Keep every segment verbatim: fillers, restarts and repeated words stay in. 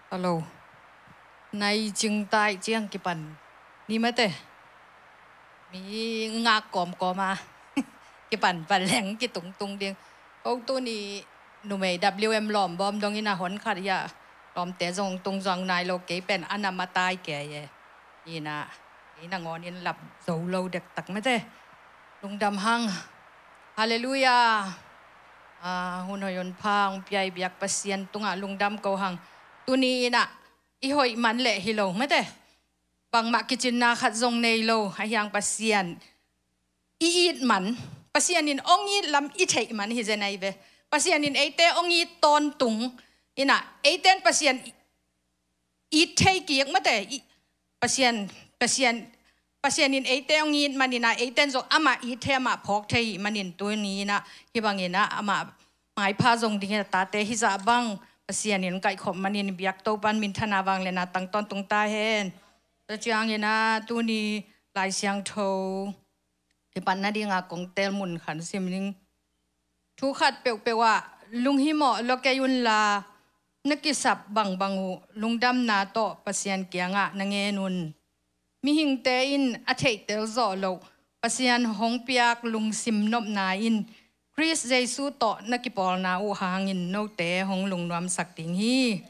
Hello. Nai cing tai ciang kipan ni mate. Mi ngak kawmkawm a kipan pan leng kitungtung ding. Ko tuni numei W M lawm bawm dongin a hon khat ia lawmte zong tung zong nai lo kei pen a nam a tai kei e. Ina ei nangawnin lap zo lo dektak mate. Lungdam hang. Halleluia. Hun hoih hun pha hong pia i biak Pasian tungah lungdam ko hang. Tuni inah i hoih man leh hi lo mate. Bangmah kicinna khat zong nei lo a hiang Pasian i it man, Pasian in ong it lam i theih man hi zen ahi ve. Pasian in eite ong it tawntung inah eiten Pasian it thei kik mate. Pasian Pasian Pasian in eite ong it maninah eiten zong amah it thei amah phawk thei manin tuni inah hi banginah amah maipha zong dingin a tate hizah bang Pasian in kaihkhop manin biak Topan minthana vangliana tang tawntung ta hen. Tua cianginah tuni Lai Siangtho kipatna dinga kong tel mun khan sim ning. Thu khat peuhpeuh ah lunghimawh lua kei unla na kisap bangbang uh lungdamna tawh Pasian kiangah na ngen un. Mihingte in a theihtel zawh loh Pasian hong piak lungsim nopna in Khrist Jesu tawh na kipawlna uh hangin note hong lungnuamsak ding hi.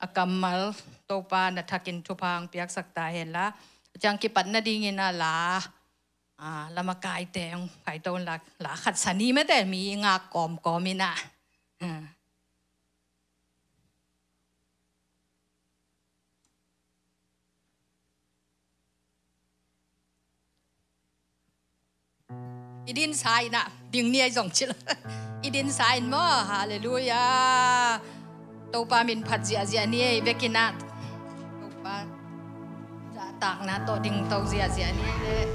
A kammal Topa na thakin thupha hong piaksak ta henla. Ciang kipat nadingin a la a lamakaite hong kaito unla la khat sa ni mate, mi ngak kawmkawm inah. I dinsa inah ding ni ei zong cil i dinsa in maw. Halleluia. Topa min phat ziahziah ni ei vekinah Topa zahtakna tawh dingto ziahziah ni ei leh.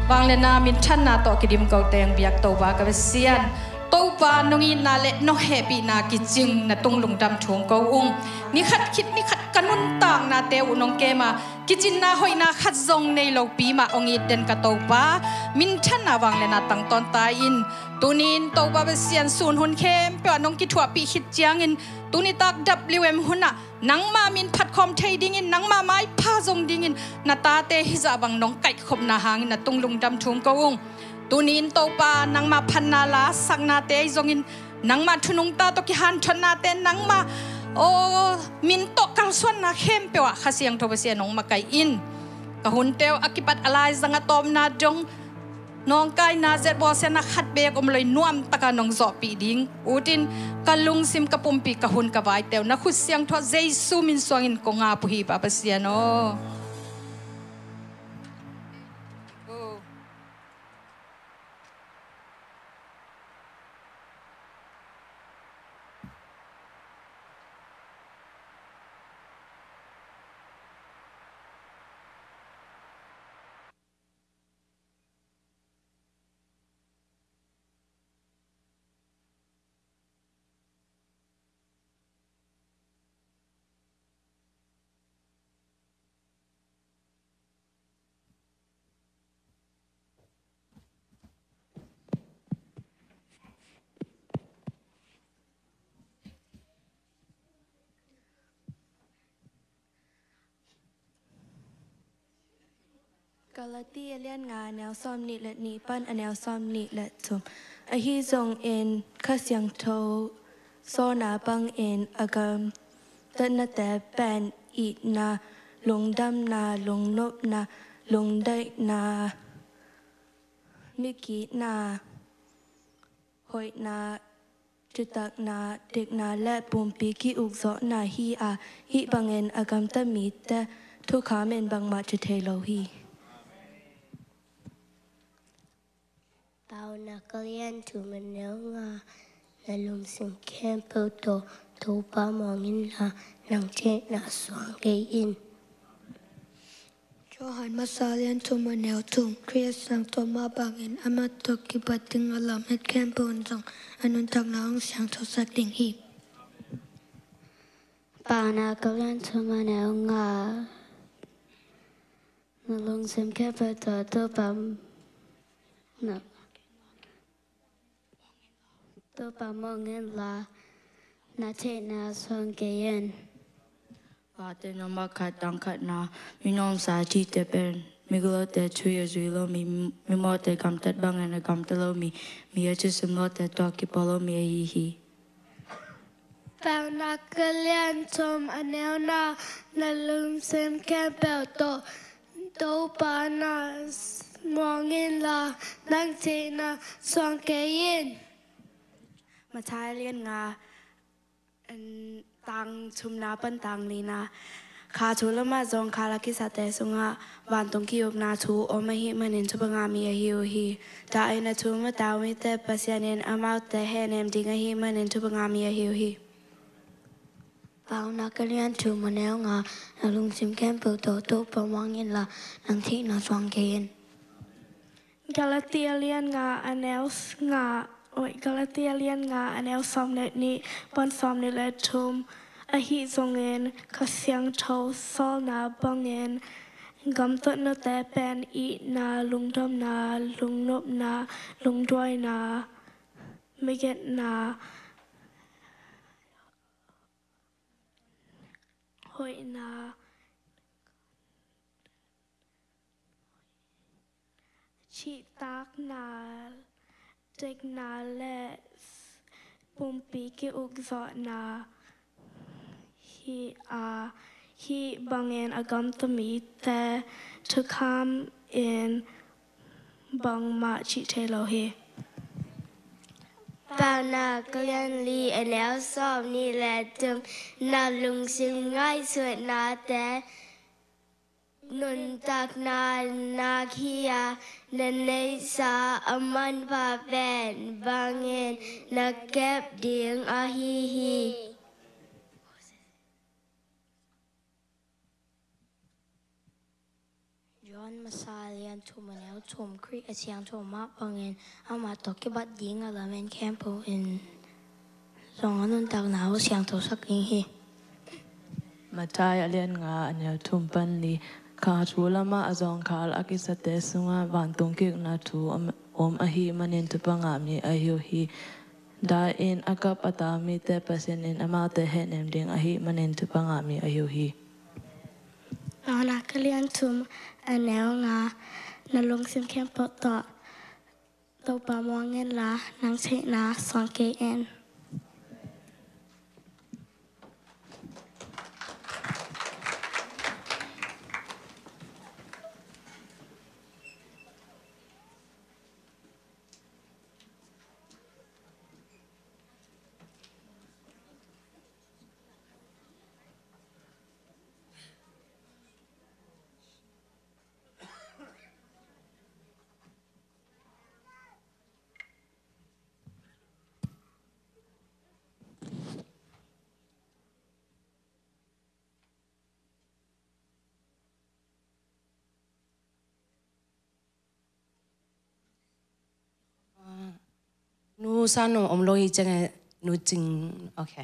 Vangliatna minthanna tawh kidim ko teng biak Topa ka Pasian. Topa nong itna le nong hehpihna kicing na tung lungdam thum ko ung. Ni khat khit ni khat ka nuntaknate uh nong kem a, kicinna hoihna khat zong nei lopi mah hong it den ka Topa. Minthanna vangliatna tang tawnta in. Tuni in Topa Pasian, sun hun khempeuh ah nong kithuahpih khit ciangin, tuni tak W M hun ah nangma min phatkhawm thei dingin, nangma maipha zong dingin, na tate hizah bang nong kaihkhopna hangin na tung lungdam thum ko ung. Tuni in Topa, nangma phatna la saknate ahi zongin, nangma thunungta tawh kihanthawnate, nangma, aw, min tawh kalsuanna khempeuh ah Kha Siangtho Pasian nong makaih in. Ka hunte uh a kipat a laizang a tawpna dong nawngkaina, zet bawlsiatna khat beek om lo-in nuamtaka nong zawhpih ding ut in, ka lungsim, ka pumpi, ka hun, ka vaite uh na khut siangtho Jesu min suangin kong ap uh hi, Pa Pasian aw. Galati a lian nga, a neu sawm nih le nih pan a neu sawm nih le thum. Ahi zongin Kha Siangtho sawlna bangin a gamtatnate pen itna, lungdamna, lungnopna, lungdaihna, migitna, hoihna, thutakna, dikna le pumpi ki-ukzawhna hi a, hih bangin a gamta mite thukham in bangmah ci thei lo hi. Paunak a lian thum a neu nga, na lungsim khempeuh tawh Topa muang inla, nang theihna suang kei in. Johan masa a lian thum a neu thum. Khrih a siangtho mah bangin amah tawh kibat ding a lam het khempeuh in zong a nuntakna hong siangthosak ding hi. Paunak a lian thum a neu nga, na lungsim khempeuh tawh Topa, na Topa muang inla, na theihna suang kei in. Late nambah khat, tang khatna, mi nuamsa a thite pen migilawte thu a zui lo mi, mimawhte gamtat bangin a gamta lo mi, mi a thusim lawhte tawh kipua lo mi ahi hi. Paunak a lian thum a neu nga, na lungsim khempeuh tawh Topa na muang inla, nang theihna suang kei in. Mathai a lian nga, tang thumna pan tang lina. Kha thu lamah zong kha a kisate sungah vantung ki-ukna thu om ahih manin thupha ngah mi ahi uh hi. Tua ahih manin thupha ngah mite Pasian in amaute hehnem ding ahih manin thupha ngah mi ahi uh hi. Paunak a lian thum a neu nga, na lungsim khempeuh tawh Topa muang inla, nang theihna suang kei in. Galati a lian nga a neu s-, nga, oi, Galati a lian nga a neu sawm le nih pan sawm nih le thum. Ahi zongin Kha Siangtho sawlna bangin gamtatnate pen itna, lungdamna, lungnopna, lungduaina, migitna, hoihna, cihtakna, dikna le pumpi ki-ukzawhna hi a, hih bangin a gamta mite thukham in bangmah ci thei lo hi. Paunak a lian li a neu sawm nih le thum. Na lungsim ngaihsutnate nuntakna nak hi a, na neihsa a manpha pen bangin na kep ding ahi hi. John masa lian thum a neu thum, Khrih a siangtho mah bangin amah tawh kibat ding a lamen khempeuh in zong a nuntakna uh siangthosak ding hi. Matthai a lian nga a neu thum pan li. Kha thu lamah a zawngkhal a kisate sungah vantung kikna thu om, om ahih manin Thupha ngah mi ahi uh hi. Dai-in a kap a tau mite Pasian in amaute hehnem ding ahih manin Thupha ngah mi ahi uh hi. Yohana a lian thum a neu nga, na lungsim khempeuh tawh Topa muang inla, nang theihna suang kei in. Nu Sa Nong om lo hi ciang e, Nu Cing, ok.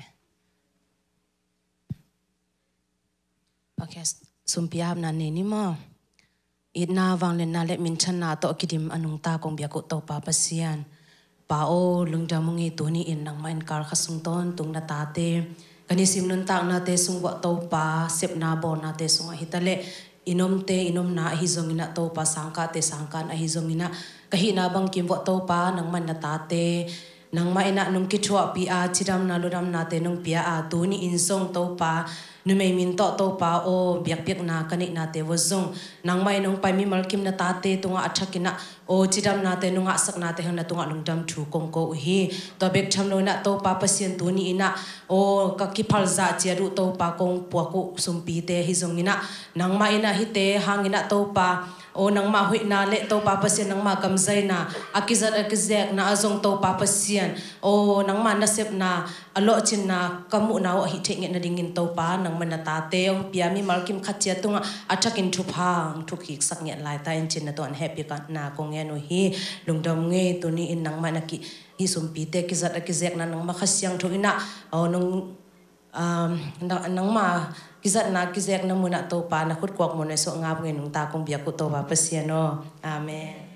Ok, sumpi a hapna nei ni maw. Itna, vangliatna le minthanna tawh kidim a nungta kong biak uh Topa Pasian. Pa aw, lungdam ung ei, tuni in nangmah in kal khat sung tawntung na tate, ka nisim nuntaknate sung vuah Topa, sepna bawlnate sungah hi ta leh, i nomte i nomna ahi zongin ah Topa, sangkahte sangkah ahi zongin ah, ka hihna bangkim vuah Topa, nangmah in na tate, nangmah in ah nong kithuahpih a, cidamna ludamnate nong pia a, tuni in zong Topa, numei min tawh Topa aw, biakpiakna ka neihnate vuah zong nangmah in hong pai mimal kim na tate tungah a thakin ah aw, cidamnate nong ngahsaknate hang na tungah lungdam thu kong ko uh hi. Tua bek tham lo in ah Topa Pasian, tuni in ah aw, ka kiphazah ciat uh Topa, kong puak uh sumpite ahi zongin ah, nangmah in ah hihte hangin ah Topa, aw, nangmah hoihna le Topa Pasian nangmah gamzaina, a kizat a kizekna ah zong Topa Pasian, aw, nangmah nasepna, a lawhcinna ka muhna uh ahih theih ngiat nadingin Topa, nangmah in na tate hong pia mimal kim khat ciat tungah a thakin thupha hong thukhiksak ngiat lai ta in ci-in na tungah hehpihna kong ngen uh hi. Lungdam ung ei, tuni in nangmah in a ki, hih sumpite kizat a kizekna nangmah Kha Siangtho in ah, aw, nong, um, na, nangmah kizatna kizekna mun ah Topa, na khut kuak mun ah suah ngap ung ei, nungta kong biak uh Topa Pasian aw. Amen.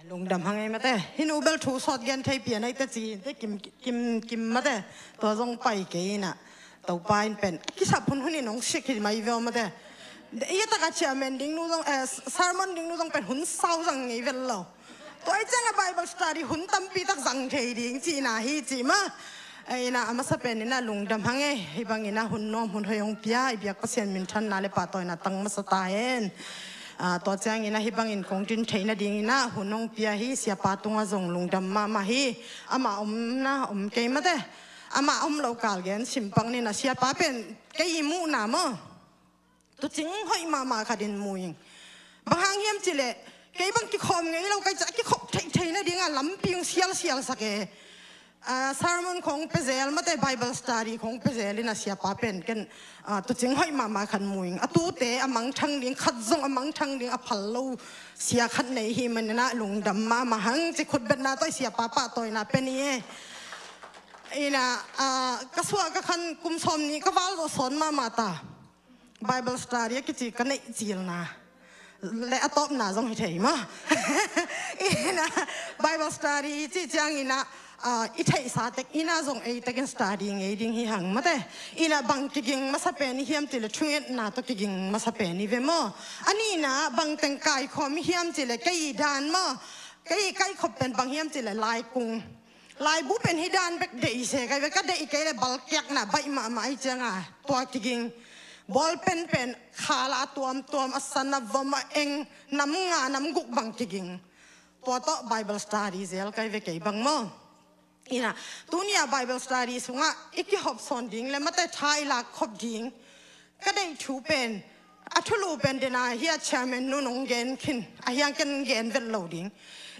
Lungdam hang ei mate. Hih nu bel thu sawt gen thei pian ei te ci te kim, kim, kim mate. Tua zong pai kei inah. Topa in pen kisap hun hun in hong sik hi mai veu mate. Ia taka chairman ding nu zong, eh, sermon ding nu zong pen hun sau zang ngei vel lo. Tua i cianga Bible study hun tampi tak zang thei ding cihna hi ci ma. Ei inah a masa pen inah lungdam hang ei. Hih bang inah hun nuam hun hoi hong pia, i biak Pasian minthanna le pahtawina tang masa ta hen. Ah, tua ciang inah hih bangin kong din theih nading inah hun hong pia hi. Siapa tungah zong lungdam mahmah hi. Amah omna om kei mate. Amah om lo kal gen simpang ni na, siapa pen kei i muhna maw. Tucing hoih mahmah khat in mu ing. Bang hang hiam cileh, kei bang kikhawm ngei lo kai ca kikhop theihtheih nadingah lampi hong sialsial sak e. Ah, sermon khong pezel mate, Bible study khong pezel inah siapa pen ken, ah, tucing hoih mahmah khat mu ing. A tute a mangthang ding, khat zong a mangthang ding a phal lo sia khat nei hi maninah lungdam mahmah hang ci. Khutbetna tawh i siapa pahtawina pen i e. Inah, ah, ka suah ka khan kum sawm nih ka val zawh sawn mahmah ta. Bible study a kici ka neih cilna le a tawpna zong hi thei maw. Inah Bible study i cih ciang inah, ah, i theihsa tek inah zong ei tekin study ngei ding hi hang mate. Inah bang kiging masa pen i hiam cileh thungetna tawh kiging masa pen i ve maw. A nihna bang teng kaikhawm i hiam cileh kei i dan maw. Kei i kaikhop pen bang hiam cileh laikung. Laibu pen hih dan bek deih se kai ve, ka deih kei le balkiakna baih mahmah i cianga tua kiging. Bawlpen pen khala a tuamtuam, a san a vom a eng, nam nga nam guk bang kiging. Tua tawh Bible study zel kai ve kei bang maw. Inah tunia Bible study sungah i kihop sawn ding le mate tha i lak khop ding. Ka deih thu pen a thulu pen dena hi a chairman nun hong gen khin a hiang ken gen vet lo ding.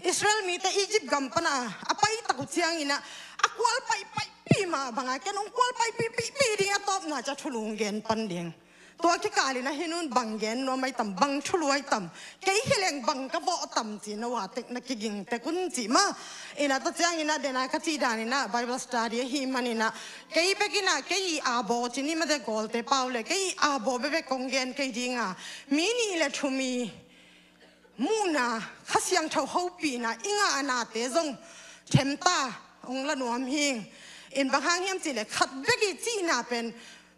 Israel mite Egypt gam pana a pai tak uh ciang inah a kual paihpaihpi mah banga ken hong kual paihpihpihpi ding a tawpna ca thulu hong gen pan ding. Tua kikal inah hih nun bang gen nuam ai tam, bang thulu ai tam, kei hi leng bang ka vawh tam ci na ua tek na kiging tek un ci ma. Inah tua ciang inah dena ka cih dan inah Bible study ahi man inah kei bek inah kei i abo ci ni mate, Kawlte pau le kei i abo bebek kong gen kei dinga mi nih le thum i muhna, Kha Siangtho hopihna i ngahnate zong themta hong la nuam hing. In bang hang hiam cileh khat bek i cihna pen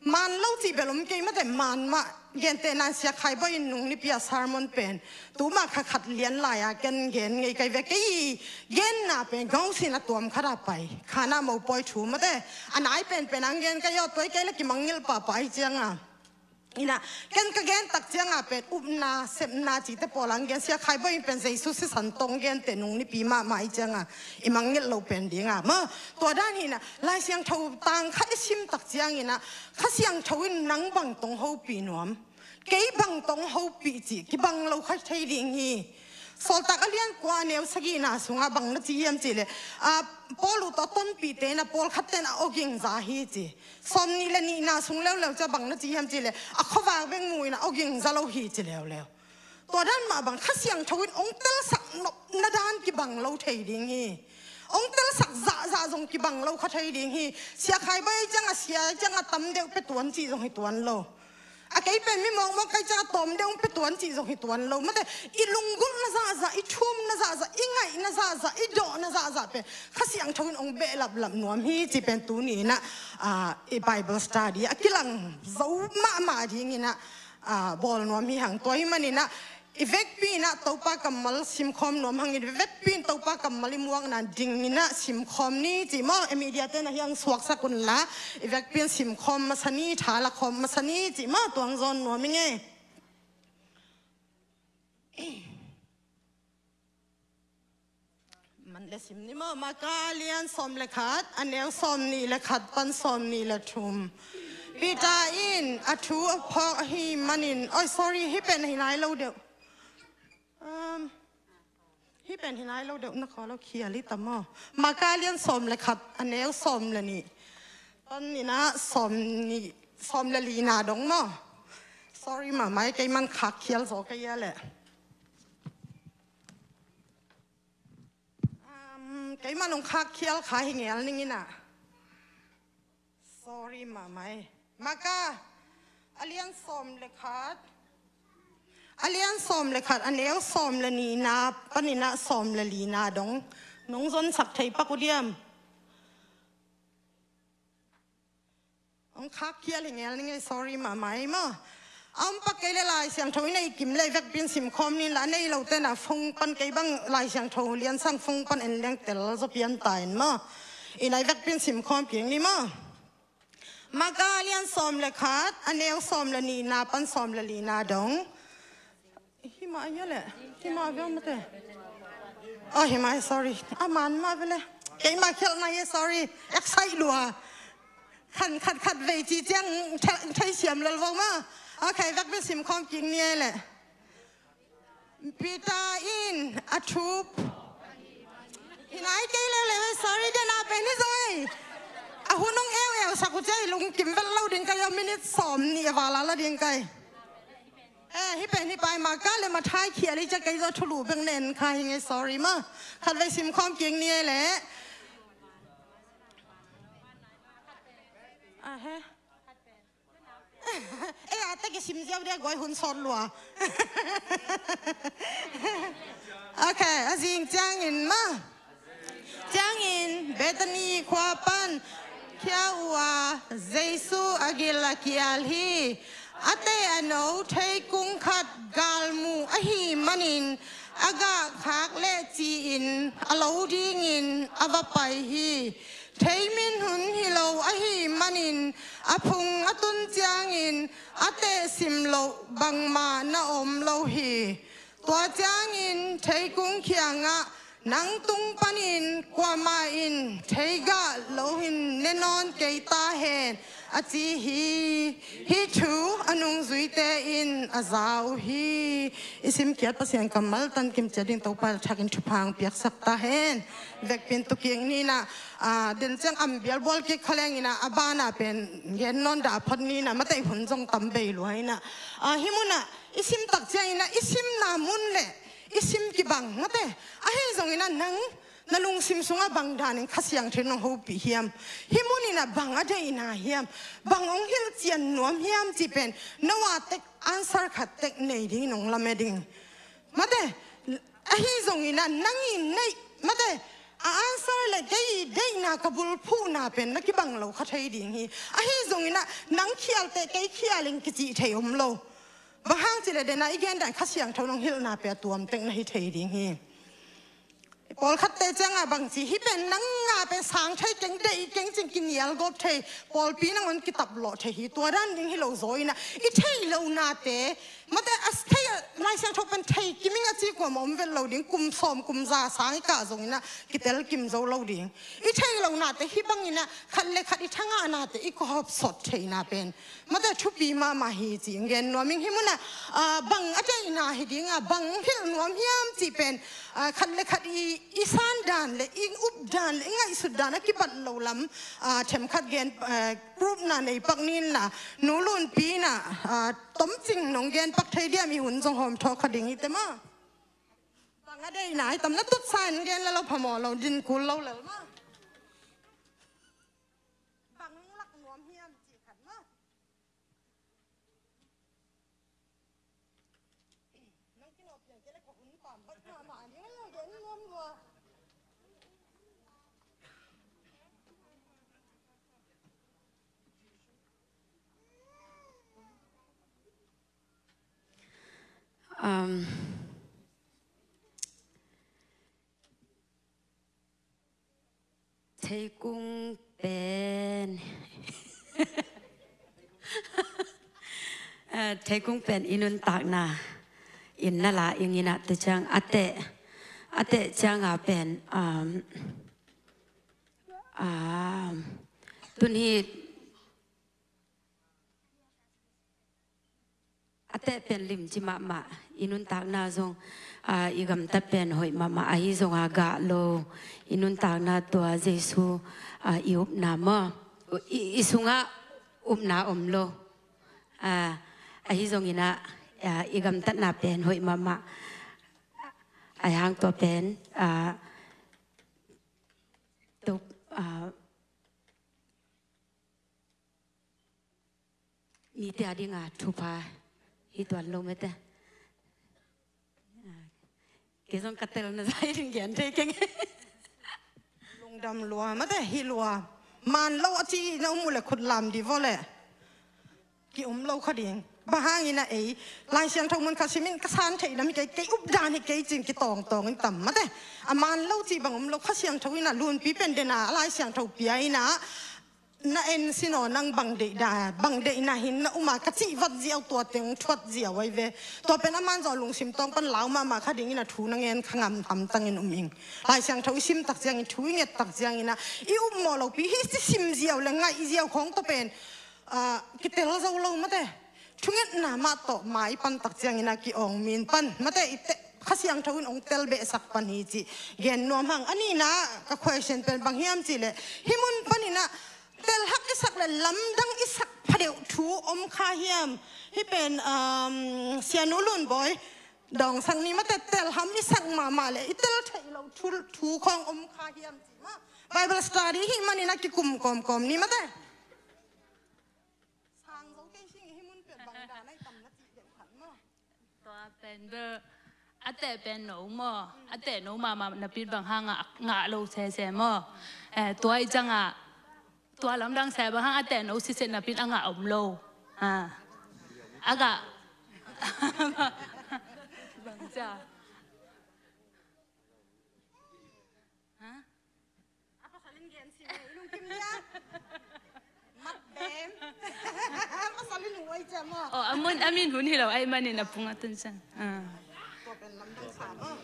man lo cih bel om kei mate, man mah gentehna in Sia Khai Bawi in nung nipi a sermon pen tuma kha khat lian lai-a ken gen ngei kai ve. Kei i genna pen gausin a tuam khat a pai khanah mopawi thu mate, a nai penpen ang gen kai aw, tua i kei le kimangngilh pahpah ahi cianga. Inah ken ka gen tak cianga pen upna sepna cite pawl ang gen. Sia Khai Bawi in pen Jesu sisan tong gente nung nipi mahmah ahi cianga i mangngilh lo pen dinga maw. Tua dan hinah Lai Siangtho tang khat i sim tak ciang inah Kha Siangtho in nang bang tong hopih nuam, kei bang tong hopih cih kibang lo kha thei ding hi. Sawltak a lian kua a neu sagihna sungah bang na ci hiam cihleh, a, Paul uh tawh tonpihte inah pawlkhatte in a awging za hi ci. Sawmnih le nihna sung leuleu cia bang na ci hiam cihleh a khuavak bek mu inah awging za lo hi ci leuleu. Tua dan mah bang Kha Siangtho in hong telsak nopna dan kibang lo thei ding hi. Hong telsak zahzah zong kibang lo kha thei ding hi. Sia Khai Bawi cianga sia cianga tam deuh pe tuan cih zong hi tuan lo. A kei pen mi mawkmawk kai cianga tawm deuh hong pe tuan cih zong hi tuan lo. Mate, i lunggulhna zahzah, i thumna zahzah, i ngaihna zahzah, i dawhna zahzah pen Kha Siangtho in hong behlaplap nuam hi ci pen tuni inah, ah, i Bible study a kilang zo mahmah ding inah, ah, bawl nuam hi hang. Tua hi man inah i vekpi inah Topa kammal simkhawm nuam hangin, i vekpi in Topa kammal i muakna ding inah simkhawm ni cih maw. E media te na hiang suaksak unla i vekpi in simkhawm masa ni, tha la khawm masa ni cih maw. Tuang zawn nuam i ngei. Man le sim ni maw, Marka lian sawm le khat, a neu sawm nih le khat pan sawm nih le thum. Peter in a thu a phawk ahi manin, oi, sorry, hih pen hi nai lo deuh. Um, hih pen hi nai lo deuh, na khaw lo khial hi ta maw. Marka lian sawm le khat, a neu sawm le nih pan inah sawm nih, sawm le lina dong maw. Sorry mahmah, kei man khak khial zaw ka ia leh. Um, kei man hong khak khial kha hi ngel ning inah. Sorry mahmah. Marka a lian sawm le khat, a lian sawm le khat, a neu sawm le nihna panin ah sawm le lina dong nong zonsak thei pak uh diam? Hong khak khial hi ngel ning ei, sorry mahmah ei maw. A om pak kei le Lai Siangtho i nei kim le i vekpi in simkhawm ni in la, a nei lote na phone pan, kei bang Lai Siangtho liansang phone pan en leng tel zaw pian ta in maw. I nei vekpi in simkhawm kik ni maw. Marka lian sawm le khat, a neu sawm le nihna pan sawm le lina dong. Hi mah a hia leh? Hi mah a veu mate. Oh, hi mah, sorry. A man mah vele. Kei mah khialhna hi, sorry. Excite lua. Khan khat khat vei ci ciang the-, theisiam lel vo maw. Okay, vekpi in simkhawm kik ni ei leh. Peter in a thup. Hi nai kei leuleu ei, sorry, den a pen hi zong ei. A hun hong eueusak uh ciang i lungkim vet lo ding ka hi a, minute sawm nih a val a la ding ka hi. Eh, hih pen hih pai Marka le Matthai khial hi ciang kei zong thulu bek na en kha hi ing ei, sorry maw. Khatvei simkhawm kik ni ei leh. Ah, he. Eh, a tek i sim ziau dia guai hun sawt lua. Okay, a zing ciangin maw. Ciangin Bethany khua pan khia uh a, Jesu a gil a kial hi. A teh a no theikung khat galmuh ahih manin a gah khak leh ci-in a lo dingin a va pai hi. Thei min hun hi lo ahih manin a phung a tun ciangin a teh sim loh bangmah na om lo hi. Tua ciangin theikung kiangah, "Nang tung panin kuamah in theigah lo hin ne nawn kei ta hen," a ci hi. Hih thu a nungzuite in a za uh hi. I simkiat Pasian kammal tan kim ciat ding Topa thakin thupha hong piaksak ta hen. Vekpi in tu kik ni in ah, ah, den ciang am bial bual kik kha leng in ah, a banah pen gen nawn dah phot ni in ah, mate, hun zong tam bei lua in ah. Ah, hih munah i sim tak ciangin ah, i simna mun le i sim kibang, mate. Ahi zongin ah nang na lungsim sungah bang danin Kha Siangtho in hong hopih hiam? Hih munin ah bang a deihna hiam? Bang hong hilhcian nuam hiam cih pen no a tek answer khat tek nei dingin hong lamen ding. Mate, ahi zongin ah nang in neih, mate, a answer le kei i deihna ka bulphuhna pen na kibang lo kha thei ding hi. Ahi zongin ah nang khial teh kei khial ing kicih thei om lo. Bang hang cih leh den a i gen dan Kha Siangtho in hong hilhna pen a tuam tek na hi thei ding hi. Pawlkhatte ciangah bang ci, hih pen nang a pen sang thei keng, deih keng cin kinial gawp thei, pawlpi nangawn kitap lawh thei hi, tua dan ding hi lo zaw in ah, i theih lohnate, mate, a thei, Lai Siangtho pen thei kim ing a ci kuamah om vet lo ding, kum sawm, kum za sang i kah zongin ah, kitel kim zo lo ding. I theih lohnate hih bangin ah, khat le khat i thangahnate i kawhawp sot theihna pen, mate, thupi mahmah hi ci-in gen nuam ing. Hih munah, ah, bang a deihna hi ding a, bang hilh nuam hiam cih pen, ah, khat le khat i, i san dan le, i up dan le, i ngaihsut dan a kibat lo lam, ah, themkhat gen, ah, proof na nei pak ni in la, Nu Lunpi in ah, ah, tomcing nong gen pak thei diam, i hun zong hawm thawk kha ding hi te maw. Bang a deihna hi tam na tut sa in gen le lo phamawh lo, din kul lo lel maw. Bang lak nuam hiam cih khat maw. Nang kinawh piang kei le ka hun pam vat mahmah ni, nang gen nuam lua. Um, Theikung pen. Eh, theikung pen i nuntakna in na la ing in ah, tua ciang a teh, a teh ciang a pen, um, um, tun hi. A teh pen limci mahmah, i nuntakna zong, ah, i gamtat pen hoih mahmah, ahi zongah gah lo, i nuntakna tua Jesu, ah, i upna maw, i, i sungah upna om lo. Ah, ahi zongin ah, ah, i gamtatna pen hoih mahmah. Ahi hang tua pen, ah, tua, ah, mite a dinga thupha hi tuan lo mate. Kei zong ka telna zai ding gen thei keng. Lungdam lua, mate hi lua. Man lo a ci na um uh le khut lam di vo le. Ki um lo kha ding. Bang hangin a ei Lai Siangtho mun kha simin ka san theih lam hi kei, kei up dan hi kei cin ki tawngtawng in tam mate. A man lo ci bang um lo, Kha Siangtho in a lunpi pen den a Lai Siangtho pia in a, na en sin aw nang bang deih da, bang deihna hin na um a ka cih vat ziau tua teng thuat ziau ai ve. Tua pen a man zaw lungsim tawng pan lau mahmah kha dingin a thu na ngen kha ngam hamtangin um ing. Lai Siangtho i sim tak ciangin, thu i nget tak ciangin a, i up mawh lopi hi, i sim ziau le ngaih ziau khawng tua pen, ah, kitel zo lo mate. Thungetna mah tawh mai pan tak ciangin a ki-awng min pan mate i te, Kha Siangtho in ong tel behsak pan hi cih gen nuam hang. A nihna ka question pen bang hiam cih leh, hih mun panin a telhak i sak le lamdang i sak phadeuh thu om kha hiam? Hih pen, um, Sianu Lunbawi dawngsak ni mate, telham i sak mahmah le i tel theih loh thu, thu khawng om kha hiam cih mah. Bible study hih manin a kikum kawmkawm ni mate. Sang zo kei sing hih mun pen bang dan a i tam na cih deuh khat maw? Tua pen bel a teh pen no maw? A teh no mahmah napi bang hang a ngah lo sese maw? Eh, tua i cang a, tua lamdang se bang hang a teh no siset napi a ngah om lo. Ah. A ngah. Bang ca. Ha? A pasal in gen sim e, i lungkim nia. Mat bem. A pasal in huai cia maw? Oh, a mun, a min hun hi lo, ai manin a pung a tun ciang. Ah. Tua pen lamdang sa maw?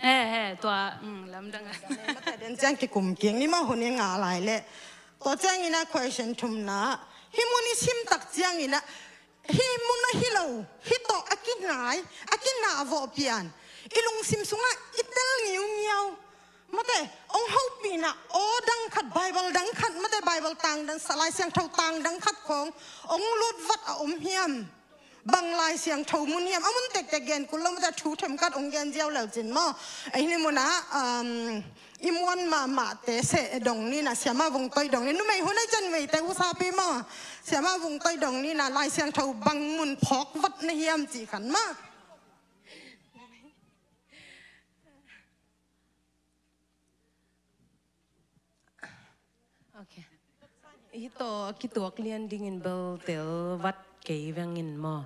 He, he, tua, mm, lamdang. Mate den ciang kikum kiang ni maw hun i ngah lai le. Tua ciangin a question thumna. Hih mun i sim tak ciangin a, hih mun a hi lo, hih tawh a kinai, a kinah vawh pian. I lungsim sungah i tel ngiungiau. Mate, ong hopihna aw dang khat, Bible dang khat, mate, Bible tang dang, Lai Siangtho tang dang khat khawng ong lut vat a om hiam? Bang Lai Siangtho mun hiam? A mun tektek gen kul lo, mate, thu themkhat ong gen ziau leu cin maw? Ei ni mun ah, um, i muan mahmahte seh dong ni na, Siama Vung Toi dong ni, numei hun ai can meite usapi maw? Siama Vung Toi dong ni na, Lai Siangtho bang mun phawk vat na hiam cih khan maw? Ok. Hih tawh a kituak lian dingin bel tel vat kei vengin maw?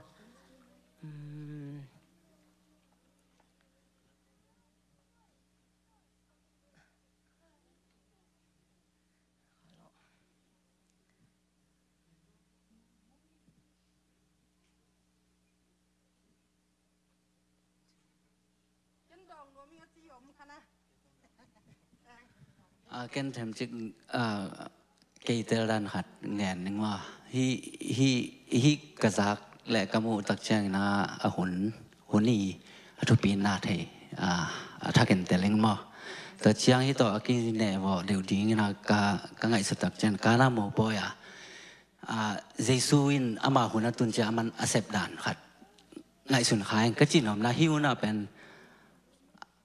Hmm. A, ken themcik, a, kei tel dan khat ngen ning maw. Hih, hih, hih ka zak le ka muh tak ciangin a, a hun, hun i a thupina thei, a, a thakin tel ing maw. Tua ciang hih tawh a kineh vawh deuh dingin a ka, ka ngaihsut tak ciang ka na mawpawi a, a, Jesu in ama hun a tun ciang a man a sep dan khat ngaihsun kha ing ka cih nuamna, hih hun a pen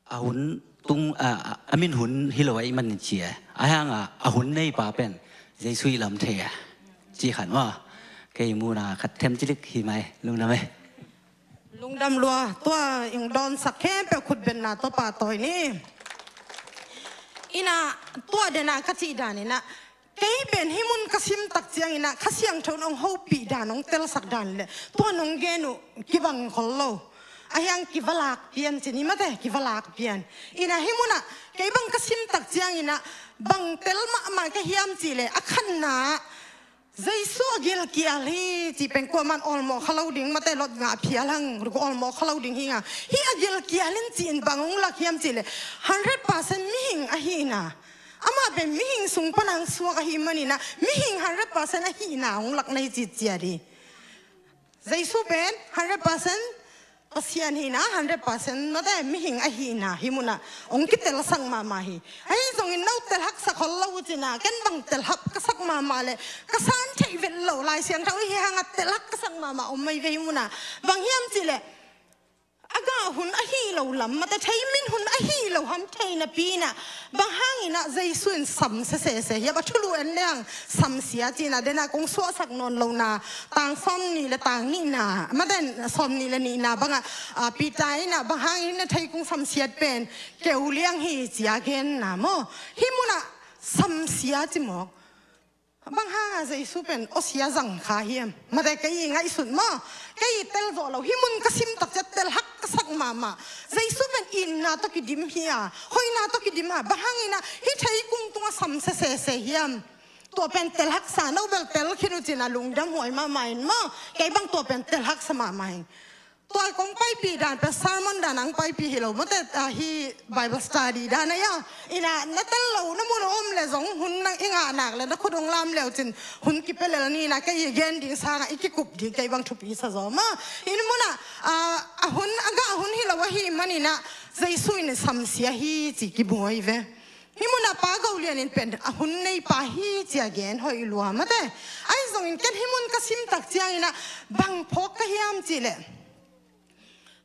a hun tung, a, a, a min hun hi lo a i man in ci e. A hang a, a hun neipa pen Jesu i lam thei e. Ci khan maw. Kei muhna khat them cilik hi mai, lungdam e. Lungdam lua, tua ing dawnsak khempeuh khutbetna tawh pahtawi ni. Ina, tua dena ka cih dan ina, kei pen hih mun ka sim tak ciangin a, Kha Siangtho in ong hopih dan, ong telsak dan le, tua nong gen uh kibang khol lo. A hiang kivalak pian ci ni mate, kivalak pian. Ina hih mun a, kei bang ka sim tak ciangin a, bang tel mahmah ka hiam ci le, a khatna, Jesu a gilkial hi, ci pen kuaman awlmawh kha lo ding, mate lot ngah phial hang, awlmawh kha lo ding hi nga. Hih a gilkial in ci in bang ong lak hiam ci le, hundred percent mihing ahihna. Amah pen mihing sung pan ang suak ahih manin a, mihing hundred percent ahihna ong lak na hi ci cia di. Jesu pen hundred percent Pasian hihna, hundred percent mate mihing ahihna, hih mun a ong kitelsak mahmah hi. Ahi zongin no telhak sak khol lo uh cin a, ken bang telhak ka sak mahmah le, ka san theih vet lo, Lai Siangtho i hi hang a telhak ka sak mahmah om mai ve hih mun a. Bang hiam ci le, gah hun ahi lo lam, mate, thei min hun ahi lo ham thei napi inah, bang hang inah Jesu in samsia sese hiam? A thulu en leng samsia ci inah, dena kong suahsak nawn lohna, tang sawm nih le tang nihna, mate, sawm nih le nihna bangah, a, Peter inah bang hang inah thei kung samsiat pen keu liang hi ci a genna maw? Hih munah samsia ci mawk. Bang hanga Jesu pen awsia zang kha hiam? Mate, kei i ngaihsut maw? Kei i tel zawh lo, hih mun ka sim tak ciang tel hak ka sak mahmah. Jesu pen itna tawh kidim hi a, hoihna tawh kidim a, bang hang inah hih theikung tungah samsia sese hiam? Tua pen tel haksa, no bel tel khin uh ci inah lungdam huai mahmah in maw? Kei bang tua pen tel haksa mahmah in. Tua kong paipih dan pen sermon dan ang paipih hi lo, mate, ah, hih Bible study dan a ia. Inah na tel lo na mun a om le zong hun nang i ngah nak le na khut hong lam leu cin hun kipia lel ni inah, kei i gen ding sangah i kikup ding kei bang thupi sa zaw maw. Hih munah, ah, a hun, a gah hun hi lo ahih man inah Jesu in samsia hi ci kibuai ve. Hih munah Pa Go Lian in pen a hun neipa hi ci a gen hoih lua, mate. Ahi zongin ken hih mun ka sim tak ciang inah bang phawk ka hiam cih leh,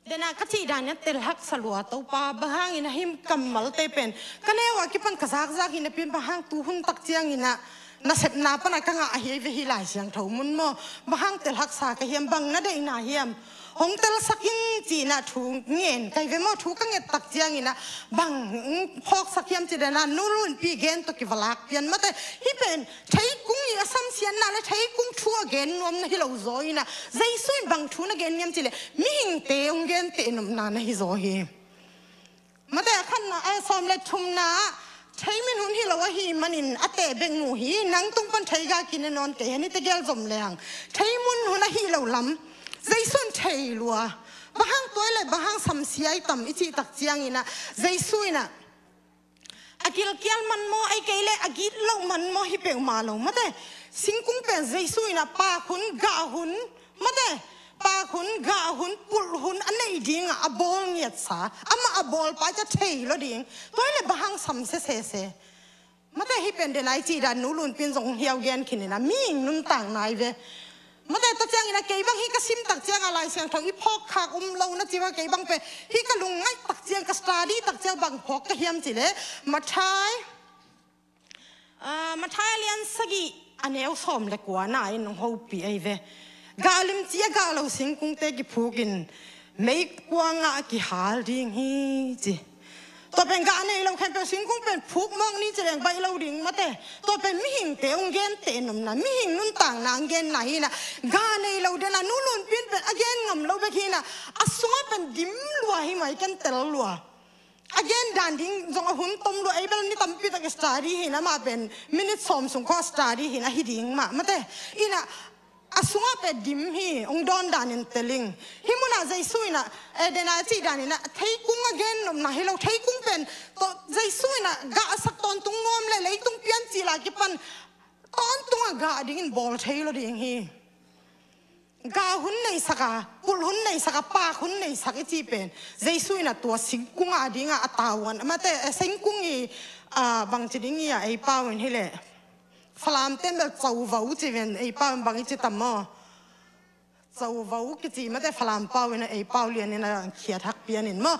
dena ka cih dan inah tel haksa lua, Topa, bang hang inah hih kammalte pen ka neu a kipan ka zakzak hi napi in, bang hang tu hun tak ciang inah nasepna panah ka ngah ahi ve hih Lai Siangtho mun maw? Bang hang tel haksa ka hiam? Bang na deihna hiam? Hong telsak in ci inah thu ngen ka hi ve maw? Thu ka nget tak ciang inah bang phawksak hiam cih dena Nu Lunpi gen tawh kiva lak pian, mate. Hih pen theikung i a samsiatna le theikung thu a gen nuamna hi lo zaw inah, Jesu in bang thu na gen hiam cih leh mihingte hong genteh nopna na hi zaw hi. Mate, a khatna, a sawm le thumna ah, thei min hun hi lo ahih manin a teh bek mu hi, nang tung pan thei gah kine nawn kei hen, i tegel zom leng thei min hun ahi lo lam Jesu in thei lua. Bang hang tua i leh bang hang samsia i tam i cih tak ciang inah, Jesu inah a gilkial man maw, ahih kei leh a gitloh man maw, hi peuhmah lo, mate. Singkung pen Jesu inah pak hun, gah hun, mate, pak hun, gah hun, pulh hun a neih dingah a bawl ngiatsa, amah a bawlpa i cih thei lo ding. Tua i leh bang hang samsia sese? Mate, hih pen dena i cih dan Nu Lunpi in zong hiau gen khin inah mihing nuntakna hi ve. Mate, tua ciang inah kei bang hih ka sim tak ciangah Lai Siangtho i phawk khak um lo na ci va, kei bang pen hih ka lungngaih tak ciang, ka study tak ciang bang phawk ka hiam cih leh, Matthai, ah, Matthai a lian sagih a neu sawm le kuana in hong hopih ahi ve. Gah limci a gah lo singkungte kiphukin meikuangah kihal ding hi ci. Tua pen gah nei lo khempeuh singkung pen phuk mawk ni ci leng baih lo ding, mate. Tua pen mihingte hong genteh nopna, mihing nuntakna hong genna hi inah, gah nei lo dena Nu Lunpi in pen a gen ngam lo bek hi inah, a sungah pen dim lua hi mai, ken tel lua. A gen dan ding zong a hun tom lua, ei bel ni tampi tak study hi inah, amah pen minute sawm sung khawng study hi inah, hi ding mah, mate. Inah a sungah pen dim hi, hong dawn danin tel ing. Hih munah Jesu inah, eh, dena a cih dan inah, theikung a gen nopna hi lo, theikung pen tawh Jesu inah gah a sak tawntung nuam leh leitung piancil a kipan tawntungah gah dingin bawl thei lo ding hi. Gah hun neisak a, pulh hun neisak a, pak hun neisak i cih pen Jesu inah tua singkung a dingah a tavuan, mate, eh, singkung i, ah, bangci ding i a, ei pau in hi leh Falam ten bel covo ci ven, ei pau in bang i ci tam maw? Covo kici, mate, Falam pau in a, ei pau lian in a khiat hak pian in maw?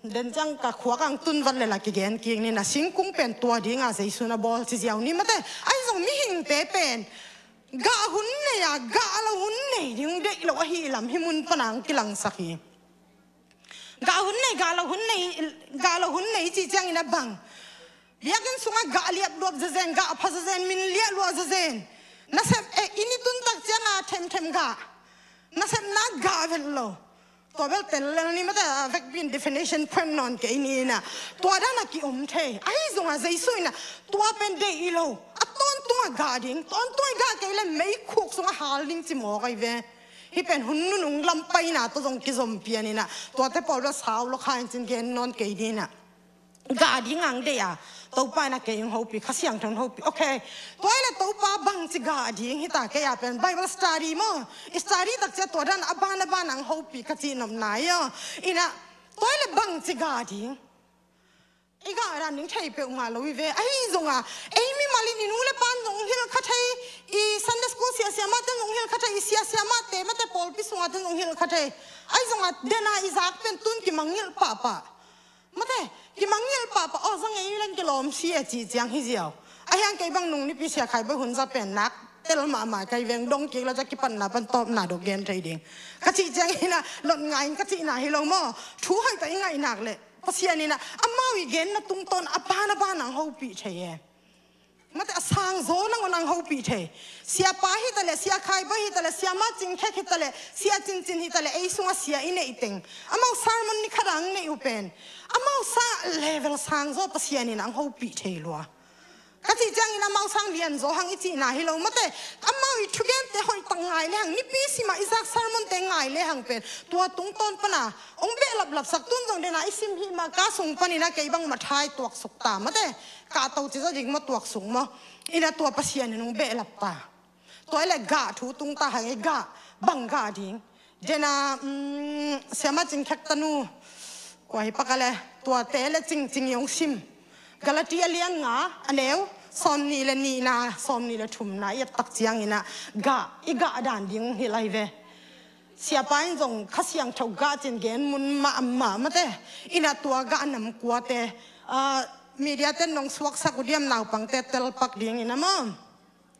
Den ciang ka khuak ang tun vat le la kigen kik ni inah, singkung pen tua dingah Jesu in a bawl ci ziau ni, mate. Ahi zong mihingte pen gah hun nei a, gah lo hun nei ding deih lo ahih lam hih mun panah hong kilangsak hi. Gah hun nei, gah lo hun nei, gah lo hun nei cih ciang inah bang? Biakinn sungah gah liapluap zazen, gah pha zazen, min liahluah zazen. Nasep, eh, i ni tun tak ciangah themthem gah. Nasepna gah vet lo. Tua bel tel lel ni, mate, a vekpi in definition point nawn kei ni inah, tua dan a ki-om thei. Ahi zongah Jesu inah tua pen deih lo, a tawntungah gah ding, tawntungah gah kei leh meikhuk sungah hal ding ci mawk ahi ve. Hih pen hun nunung lam paina tawh zong kizom pian inah, tuate pawl bel sau lo kha in cin gen nawn kei ni inah. Gah ding ang deih a, Topa inah kei hong hopih, Kha Siangtho in hopih. Ok. Tua i leh Topa, bangci gah ding hi ta, kei a pen Bible study maw, i study tak ciang tua dan a ban a ban ang hopih ka cih nopna hi aw. Inah tua i leh bangci gah ding? I gah dan ding thei peuhmah lo hi ve. Ahi zongah ei mimal in i nu le pa in zong hong hilh kha thei, i Sunday school Sia, siamah ten zong hilh kha thei, i sia, siamah te mate pawlpi sungah ten zong hilh kha thei. Ahi zongah dena i zak pen tun kimangngilh pahpah. Mate, kimangngilh pahpah, aw, zang ei len kilawm si e cih ciang hi ziau. Ahi hang kei bang nung nipi Sia Khai Bawi hun za pen nak tel mahmah, kai veng dong kik lo ca kipatna pan tawpna dok gen thei ding. Ka cih ciang ina lot ngai in ka cihna hi lo maw. Thu hoih tawh i ngaih nak leh Pasian ina amau i genna tungtawn a ban a ban ang hopih thei e. Mate, a sangzaw nangawn ang hopih thei. Siapa hi taleh, Sia Khai Bawi hi taleh, Siamah Cing Khek hi taleh, Sia Cin Cin hi taleh, ei sungah sia i neih teng, amau sermon ni khat ang neih uh pen, amau sa level sangzaw Pasian in ang hopih thei lua. Ka cih ciangin amau sang lianzaw hang i cihna hi lo mate. Amau i thugente hoih tak ngai le hang, nipi simah i zak sermonte ngai le hang pen, tua tungtawn pana ong behlap lapsak. Tun zong dena i sim hih mah ka sung panin a kei bang Matthai tuaksuk ta mate. Kahto ci zaw ding maw, tuaksuk maw? Ina tua Pasian in hong behlap ta. Tua i le gah thu tung ta hang i gah, bang gah ding? Dena, mm, Siamah Cing Khek tanu, kua hi pak a le, tuate le cingcing i hong sim. Galati a lian nga, a neu sawmnih le nihna, sawmnih le thumna i et tak ciangin a gah, i gah dan ding hi lai ve. Siapa in zong Kha Siangtho gah cin gen mun mahmah mate. Ina tua gah nam kuate, ah, media ten nong suaksak uh diam, naupangte telpak dingin a maw?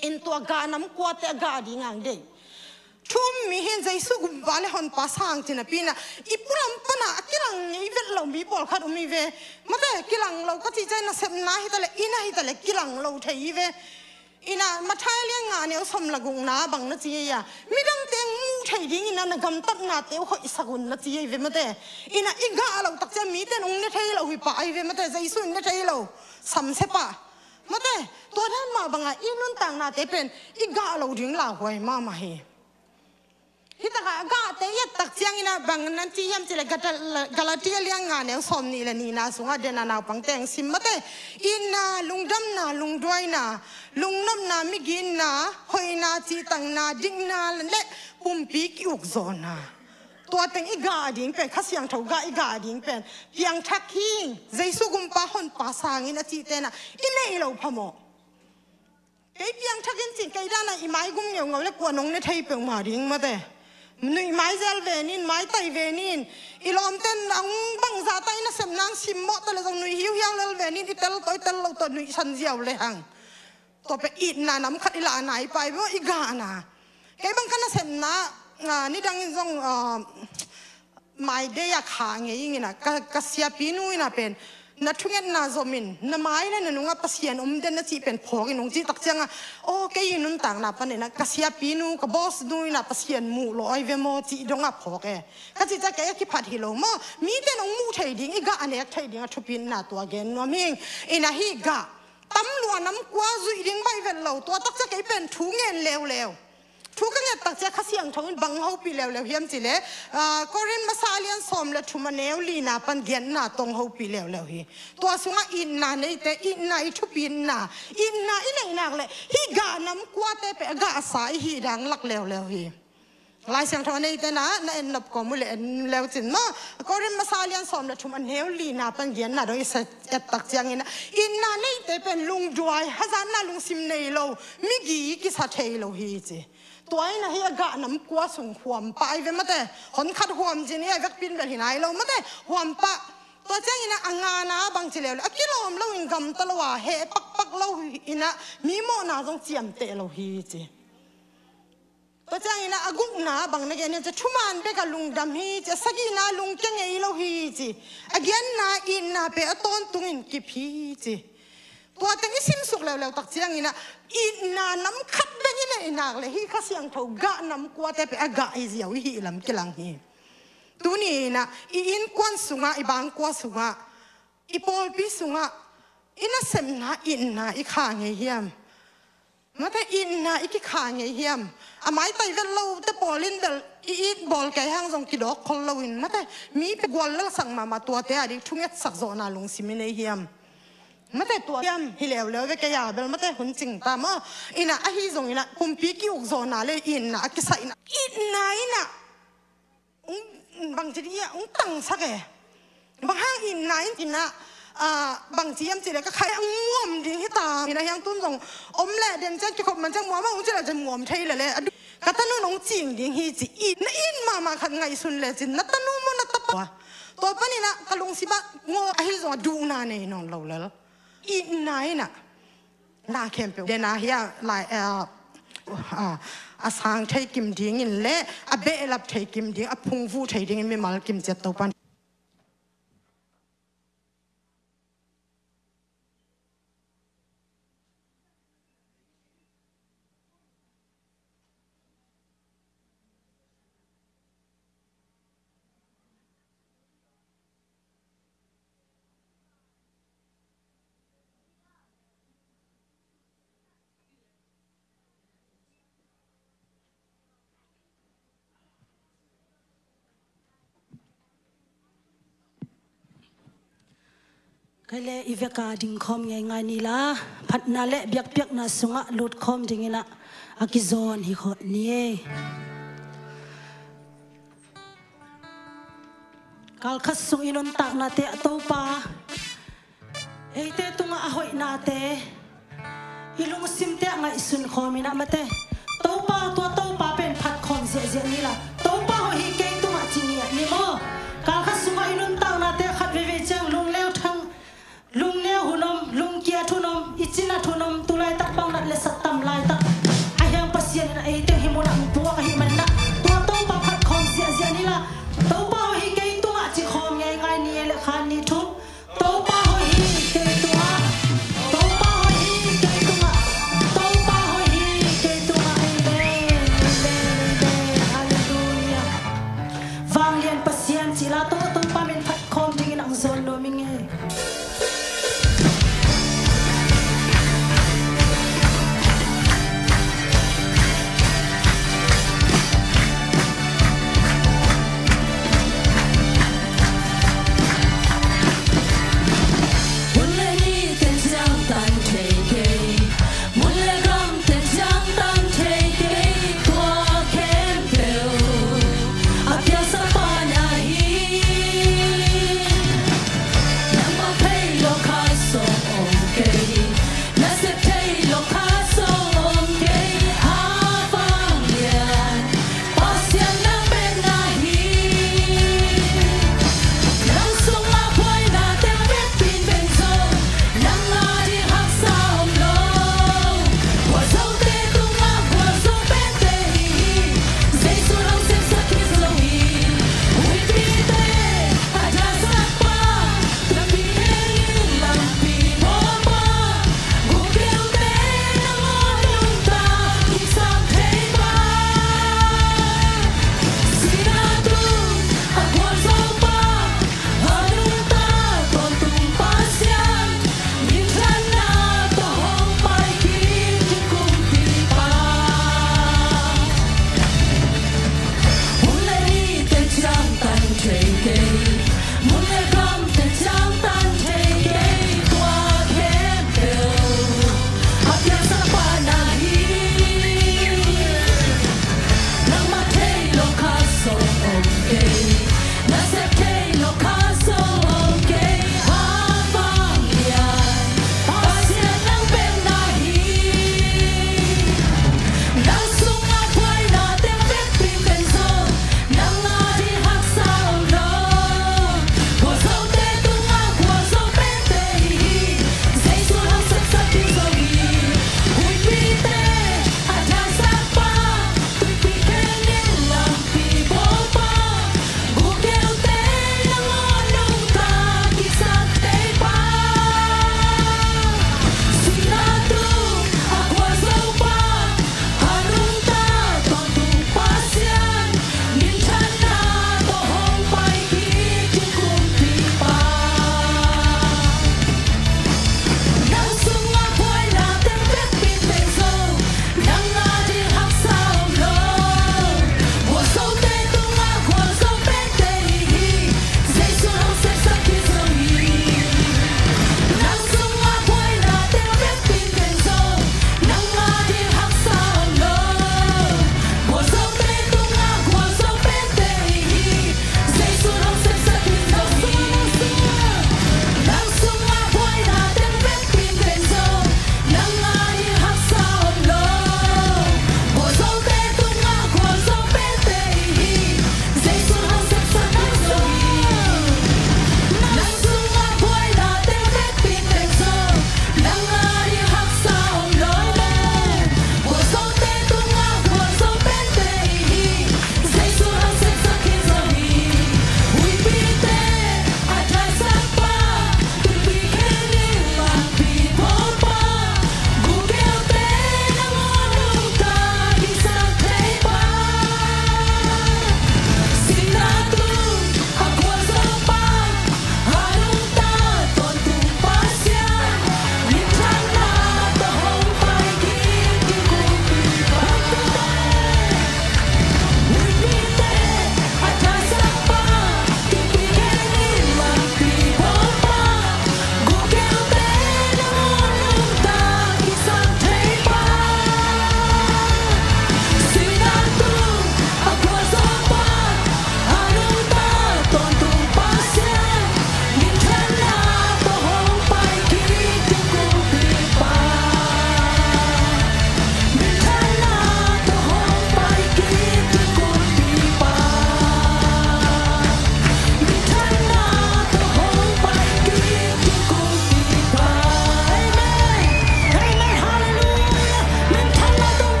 In tua gah nam kuate a gah ding ang deih. Thu um mi hi in Jesu gumpa le honpa sang cin a pi ina, i pulam pana a kilang ngei vet lo mi pawlkhat um hi ve. Mate, kilang lo ka cih ciang nasepna hi taleh, ina hi taleh kilang lo thei hi ve. Ina Matthai lian nga neu sawm le gukna bang na ci ei a, midangte mu thei dingin a na gamtatnate uh hoihsak un na ci ei ve mate. Ina i gah lo tak ciang mite in ong ne thei lo hi pah ei ve mate, Jesu in ne thei lo. Samsia pah. Mate, tua dan mah banga i nuntaknate pen i gah lo ding lauhuai mahmah hi. Hi takah gahte i et tak ciangin a bang nan ci hiam cih leh Gata-, Galatia lian nga neu sawmnih le nihna sungah dena naupangte ang sim mate. Itna, lungdamna, lungduaina, lungnopna, migitna, hoihna, cihtakna, dikna le pumpi ki-ukzawhna. Tua teng i gah ding pen, Kha Siangtho gah i gah ding pen, piangthak hi, Jesu gumpa honpa sangin a cihte na i neih loh phamawh. Kei piangthak in cin, kei dana i mai gum ngeungeu le kua nong ne thei peuhmah ding mate. Nuih mai zel ve nin, mai tai ve nin, i lawmten ang bangzah ta i nasepna ang simmawh ta le zong nuih hiuhiau lel ve nin, i tel tawh i tel lo tawh nuihsan ziau le hang. Tua pen itna nam khat i lahna i pai maw, i gahna. Kei bang ka nasepna, ah, nidangin zong, ah, My Day a kha ngei ing ina, ka, ka siapi nu ina pen, na thungetna zomin, na mai le na nungah Pasian om den na cih pen phawk in hong cih tak cianga, aw, kei i nuntakna pan ina, ka siapi nu, ka boss nu ina Pasian muh lo ai ve maw cih dongah phawk e. Ka cih ciang kei a kiphat hi lo maw, mite in hong muh thei ding, i gah a nek thei ding a thupitna tua gen nuam hing. Ina hi gah, tam lua nam kua zuih ding baih vet lo, tua tak ciang kei pen thu ngen leuleu. Thu ka nget tak ciang Kha Siangtho in bang hopih leuleu hiam cih leh, ah, Korin masa lian sawm le thum a neu lina pan genna tawh hong hopih leuleu hi. Tua sungah itna neite, itna i thupitna, itna i neih nak leh hih gah nam kuate pen a gahsa i hih dang lak leuleu hi. Lai Siangtho a neite na, na en nop kawm uh leh en leu cin maw. Korin masa lian sawm le thum a neu lina pan genna dong i sa et tak ciangin a, itna neite pen lungduai, hazatna lungsim nei lo, migi kisa thei lo hi ci. Tua ina hi a gah nam kua sung huam pah ai ve mate. Hon khat huam cin hi a, vekpi in bel hi nai lo mate. Huam pah. Tua ciangin a, a ngana bang ci leuleu, a kilawm lo in gamta lo a, heh pakpak lo ina, mi mawhna zong ciamteh lo hi ci. Tua ciangin a, a gukna bang na gen hiam ci, thuman bek a lungdam hi ci, a sagihna lungkia ngei lo hi ci, a giatna itna pen a tawntungin kip hi ci. Tua teng i simsuk leuleu tak ciangin a, itna nam khat bek i neih nak leh hih Kha Siangtho gah nam kuate pen a gah hi ziau i hih lam kilang hi. Tuni in a, i innkuan sungah, i bangkua sungah, i pawlpi sungah i nasepna itna i khah ngei hiam? Mate, itna i kikhah ngei hiam? A maitai vet lote pawl in bel i it bawl kei hang zong kidawk khol loin, mate, mi pe gual lalsak mahmah tuate a ding thungetsak zawhna lungsim i nei hiam? Mate, tua hiam hi leuleu ve, kei a bel mate hun cing ta maw. Ina ahi zongin a pumpi ki-uk zawhna le itna a kisah ina, itna ina ung, bang ci dih a ung tangsak e. Bang hang itna in ina, Ah, bangci hiam cih leh ka khaih a muam ding hi ta. Ina hiang tun zong om leh den ciang kikhop man ciang muam a hong cih leh ciang muam thei leh leh. Ka tanu nong cing ding hi ci i na in mahmah khat ngaihsun leh cin na tanu maw na tapa. Tua panin ah ka lungsim ah ngaw ahi zong a duhna nei nawn lo lel. I na in ah na khempeuh den a hi a lai, ah, ah, a sang thei kim dingin leh a behlap thei kim ding a phungvuh thei dingin mimal kim ciat Topa in Kei le i veka ding khawm ngeingai ni la, phatna le biakpiakna sungah lut khawm dingin ah a kizawn hi khawh ni e. Kalkhat sung i nuntaknate ah Topa eite tungah a hoihnate i lungsimte ah ngaihsun khawm in ah mate. Topa, tua Topa pen phat khawm ziahziah ni la. Topa hoih hi kei tungah ci ngiat ni maw. Kalkhat sungah i nuntaknate khat veivei ciang lungneu thang, lungneu hun om, lungkiat hun om, i cinat hun om, tulaitak bang nat le sat tam laitak. A hiang Pasian in ah eite hih munah hong puak ahih manin ah tua Topa phat khawm ziahziah ni la. Topa hoih hi kei tungah ci khawm ngeingai ni e le khan ni thum. Topa hoih hi kei tungah. Topa hoih hi kei tungah. Topa hoih hi kei tungah. Amen. Amen. Amen. Halleluiah. Vanglian Pasian cih la tawh Topa min phat khawm dingin ang zawn nuam ing e.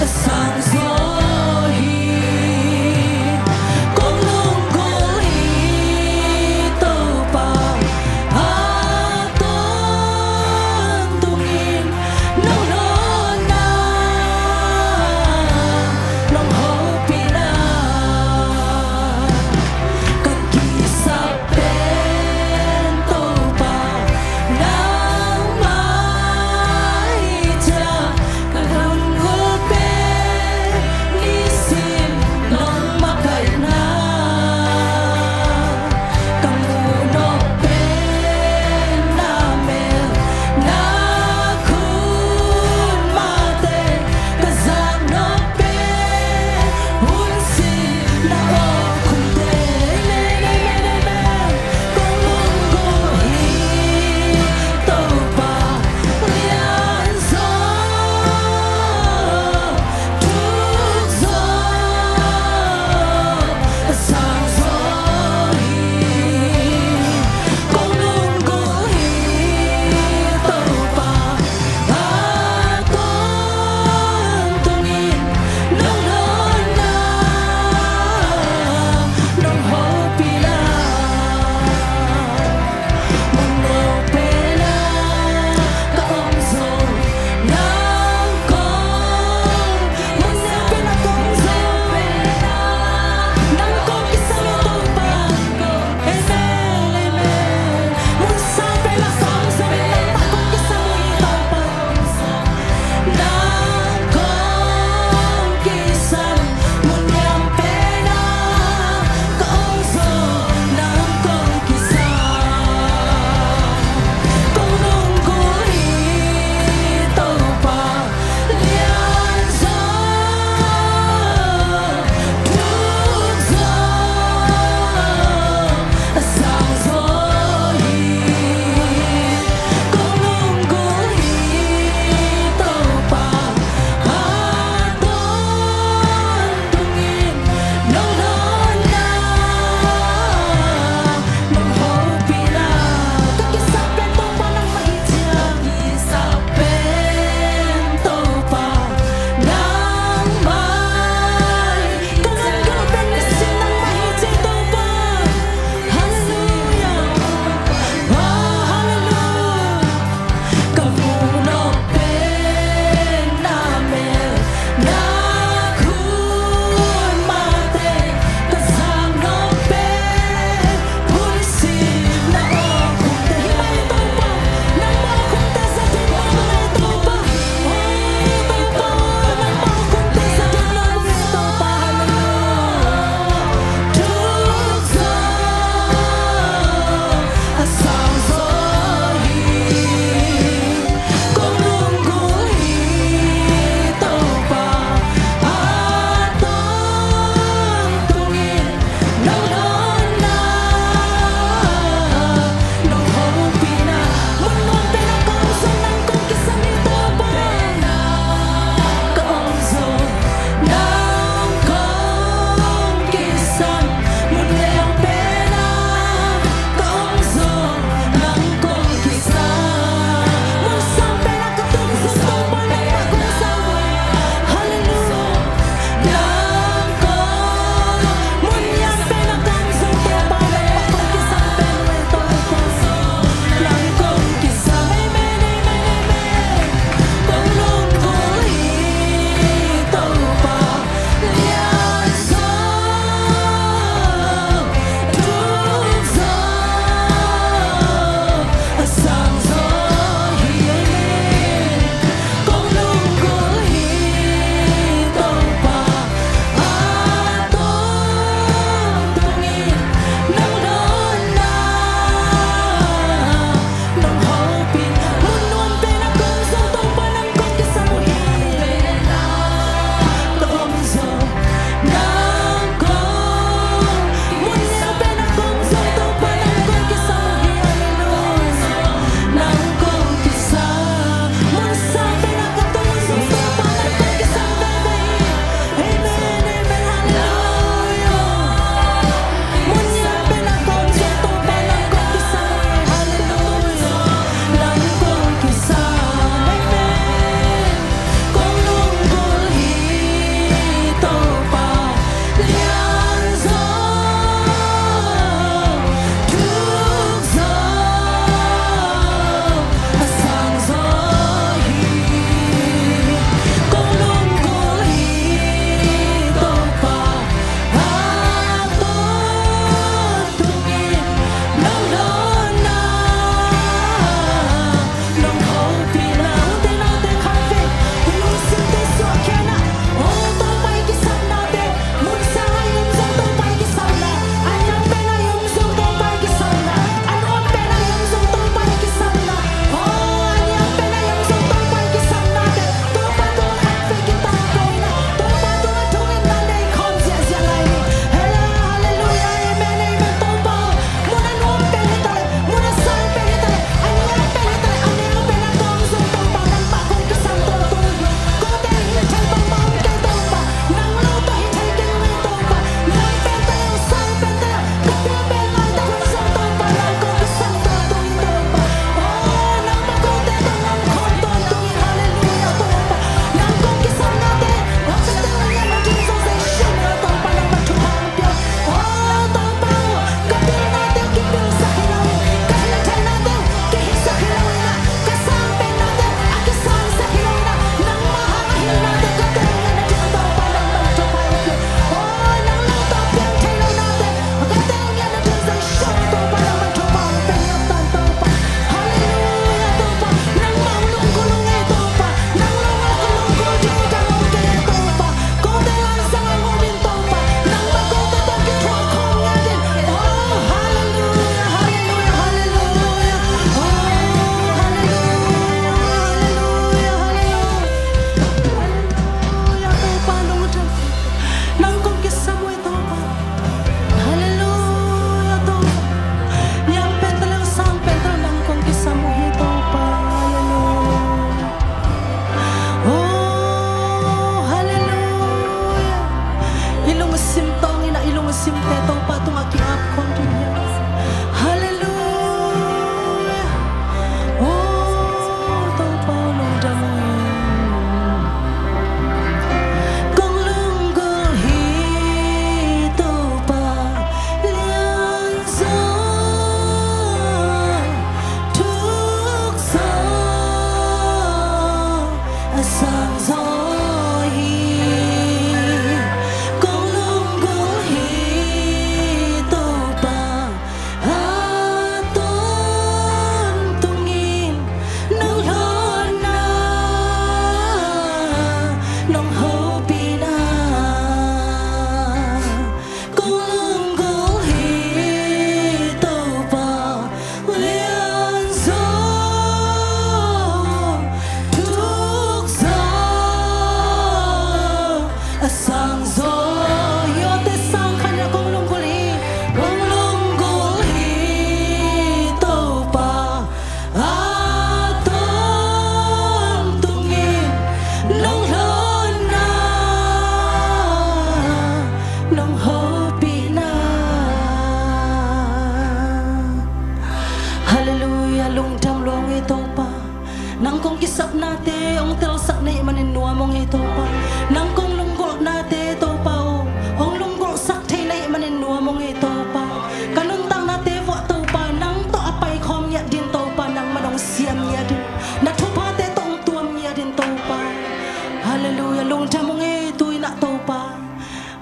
Sang zaw hi, kong lunggulh hi Topa, a tawntungin nong nawhna, nong hopihna. Ka kisap pen Topa nangmah hi ciang, ka lunggulh pen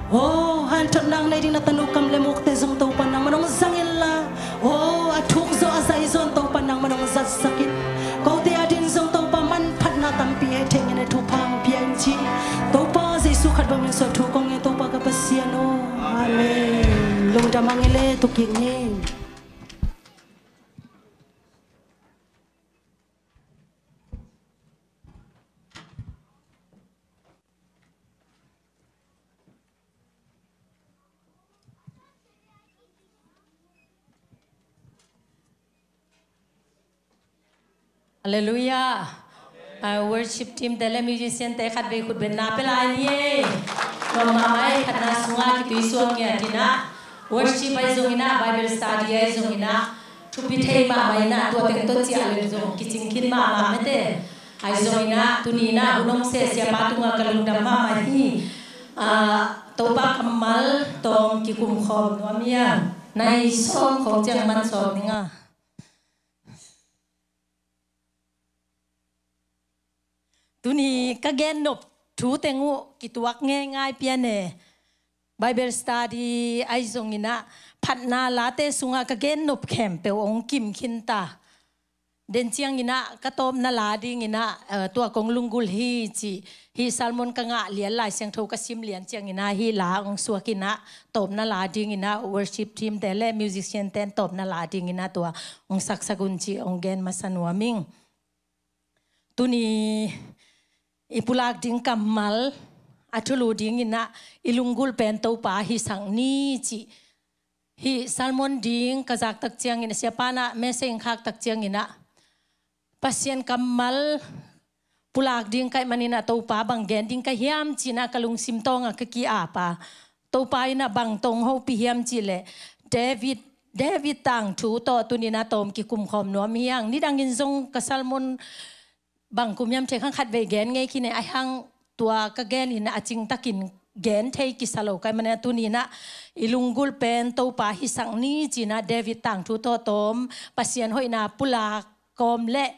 Aw, hanthotna nei ding na tanu kam le mukte zong Topa nangman hong zang inla, aw, a thuk zaw a zaih zaw in Topa nangman hong zatsak in. Kote adingin zong Topa manphatna tampi hei theih ngiat in thupha hong pia in ci. Topa Jesu khat bang min suang thu kong ngen Topa ka Pasian aw. Amen. Lungdam hang ei le, tu kik ni. Halleluiah. Ah, worship team te le musician te khatvei khut beng na pia lai ni ei. Tua mahmah ei, phatna sungah kituisuak ngiat in ah, worship ahi zongin ah, Bible study ahi zongin ah, thupi thei mahmah in ah, tua teng tawh ciah leng zong kicing khin mahmah mate. Ahi zongin ah, tuni in ah hun hong seh siapa tungah ka lungdam mahmah hi. Ah, Topa kammal tawm kikum khawm nuam hi a. Nai sawm khawng ciang man sawm ning a. Tuni ka gen nop thu teng uh kituak ngeingai pian e. Bible study ahi zongin ah, phatna late sungah ka gen nop khempeuh hong kim khin ta. Den ciangin ah ka tawpna la dingin ah, eh, tua kong lunggulh hi ci. Hih sermon ka ngah lian, Lai Siangtho ka sim lian ciangin ah hih la hong suak in ah, tawpna la dingin ah worship team te le musician ten tawpna la dingin ah tua hong saksak un ci hong gen masa nuam ing. Tuni i pulak ding kammal, a thulu dingin ah i lunggulh pen Topa hisak ni ci. Hih sermon ding ka zak tak ciangin, siapa in ah message hong khak tak ciangin ah, Pasian kammal pulak ding ka hih manin ah Topa bang gen ding ka hiam ci-in ah ka lungsim tawngah ka ki-ap a. Topa in ah bang tawh hong hopih hiam cih leh, David, David tangthu tawh tuni in ah tawm kikum khawm nuam hi hang. Nidangin zong ka sermon bang kum hiam thei khang khatvei gen ngei khin e, ahi hang tua ka gen in a cingtakin gen thei kisa lo ka hih manin ah tuni in ah i lunggulh pen Topa hisak ni ci-in ah David tangthu tawh tawm Pasian hoihna pulak kawm le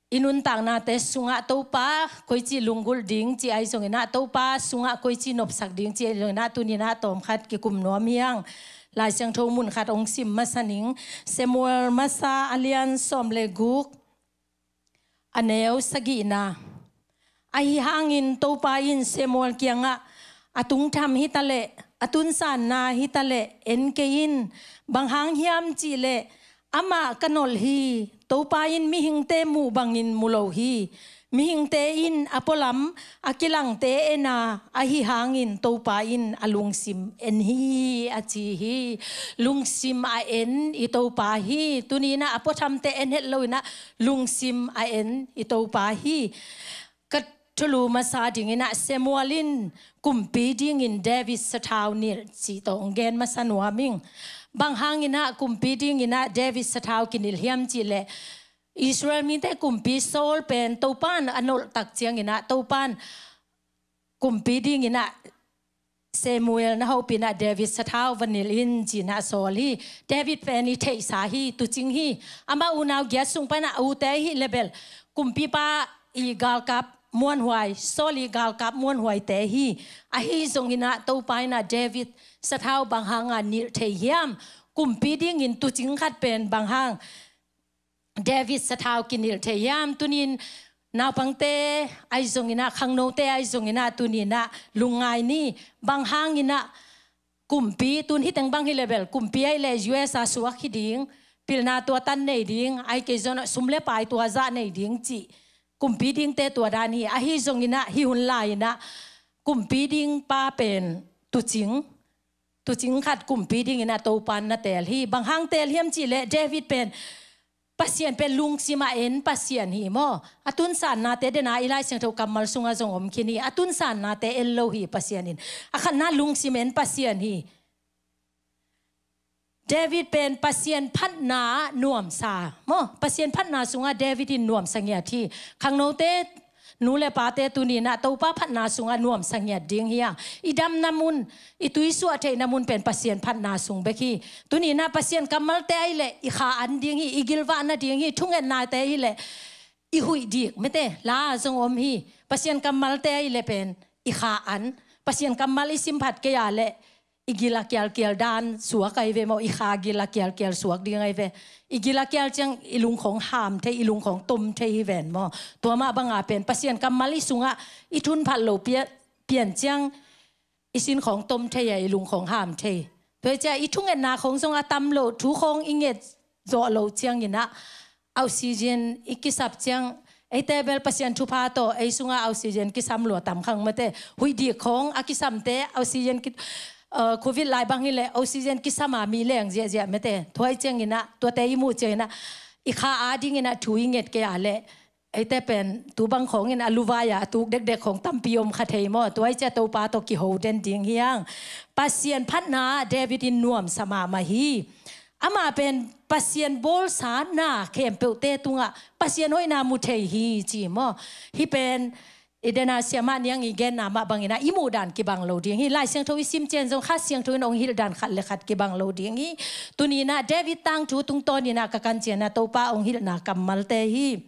i nuntaknate sungah Topa koici lunggulh ding ci ahi zongin ah, Topa sungah koici nopsak ding ci ahi zongin ah, tuni in ah tawm khat kikum nuam hi hang. Lai Siangtho mun khat hong sim masa ning. Samuel masa a lian sawm le guk, a neu sagihna. Ahi hangin Topa in Samuel kiangah, a tungtham hi ta leh, a tunsanna hi ta leh en kei in. Bang hang hiam cih leh, amah ka nolh hi. Topa in mihingte muh bangin mu lo hi. Mihingte in a pualam a kilangte en a, ahi hangin Topa in a lungsim en hi, a ci hi. Lungsim a en i Topa hi. Tuni in ah a puathamte en het lo in ah lungsim a en i Topa hi. Ka thulu masa dingin ah Samuel in kumpi dingin David sathau nilh cih tawh hong gen masa nuam ing. Bang hangin ah kumpi dingin ah David sathau kinilh hiam cih leh, Israel mite kumpi Saul pen Topa in a nolh tak ciangin ah, Topa in kumpi dingin ah Samuel na hopih in ah David sathau va nilh in ci-in ah sawl hi. David pen i theihsa hi, tuucing hi. Amah unau giat sung pan ah a ute hi leh bel, kumpipa i galkap muanhuai, Saul i galkap muanhuaite hi. Ahi zongin ah Topa in ah David sathau bang hanga nilh thei hiam? Kumpi dingin tuucing khat pen bang hang David sathau kinilh thei hiam? Tuni in naupangte ahi zongin ah, khangnote ahi zongin ah, tuni in ah lungngai ni. Bang hangin ah kumpi, tun hi teng bang hi leh bel, kumpi ahih leh U S A suak hi ding, pilna tua tan nei ding, ahih kei zong ah sum le pai tua zah nei ding cih kumpi dingte tua dan hi. Ahi zongin ah hih hun lai-in ah kumpi ding pa pen tuucing, tuucing khat kumpi dingin ah Topa in na teel hi. Bang hang teel hiam cih leh, David pen, Pasian pen lungsim a en Pasian hi maw. A tunsannate, den a i Lai Siangtho kammal sungah zong om khin hi. A tunsannate en lo hi Pasian in. A khatna lungsim en Pasian hi. David pen Pasian phatna nuamsa maw. Pasian phatna sungah David in nuamsa ngiat hi. Khangnote, nu le pate, tuni in ah Topa phatna sungah nuamsa ngiat ding hi a. I damna mun, i tuisuah theihna mun pen Pasian phatna sung bek hi. Tuni in ah Pasian kammalte ahih leh i kha an ding hi, i gilvah nading hi. Thungetnate ahih leh i huih dik, mate, la zong om hi. Pasian kammalte ahih leh pen i kha an, Pasian kammal i sim phat kei a leh i gil a kialkial dan suak ahi ve maw, i kha gil a kialkial suak ding ahi ve. I gil a kial ciang i lung khong ham thei, i lung khong tom thei hi ven maw. Tua mah banga pen Pasian kammal i sungah i thun phat lo pia-, pian ciang i sin khong tom thei a, i lung khong ham thei. Tua hi ciang i thungetna khong zong a tam lo, thu khong i nget zawh lo cianginah oxygen i kisap ciang, eite bel Pasian thupha tawh ei sungah oxygen kisam lua tam khang mate. Huih dik khong a kisamte oxygen ki, uh, covid lai bang hileh oxygen kisam a mi leng ziahziah mate. Tua hi cianginah, tuate i muh cianginah i kha adinginah thu i nget kei a leh eite pen tu bang khongin a luvai-a a tuk dekdek khong tampi om kha thei maw. Tua hi ciang Topa tawh kiho den ding hi hang. Pasian phatna David in nuamsa mahmah hi. Amah pen Pasian bawlsa na khempeuhte tungah Pasian hoihna mu thei hi ci maw. Hih pen i dena siamah niang i genna mah banginah i muh dan kibang lo ding hi. Lai Siangtho i sim ciang zong Kha Siangtho in hong hilh dan khat le khat kibang lo ding hi. Tuninah David tangthu tungtawninah ka kan cianah Topa hong hilhna kammalte hi.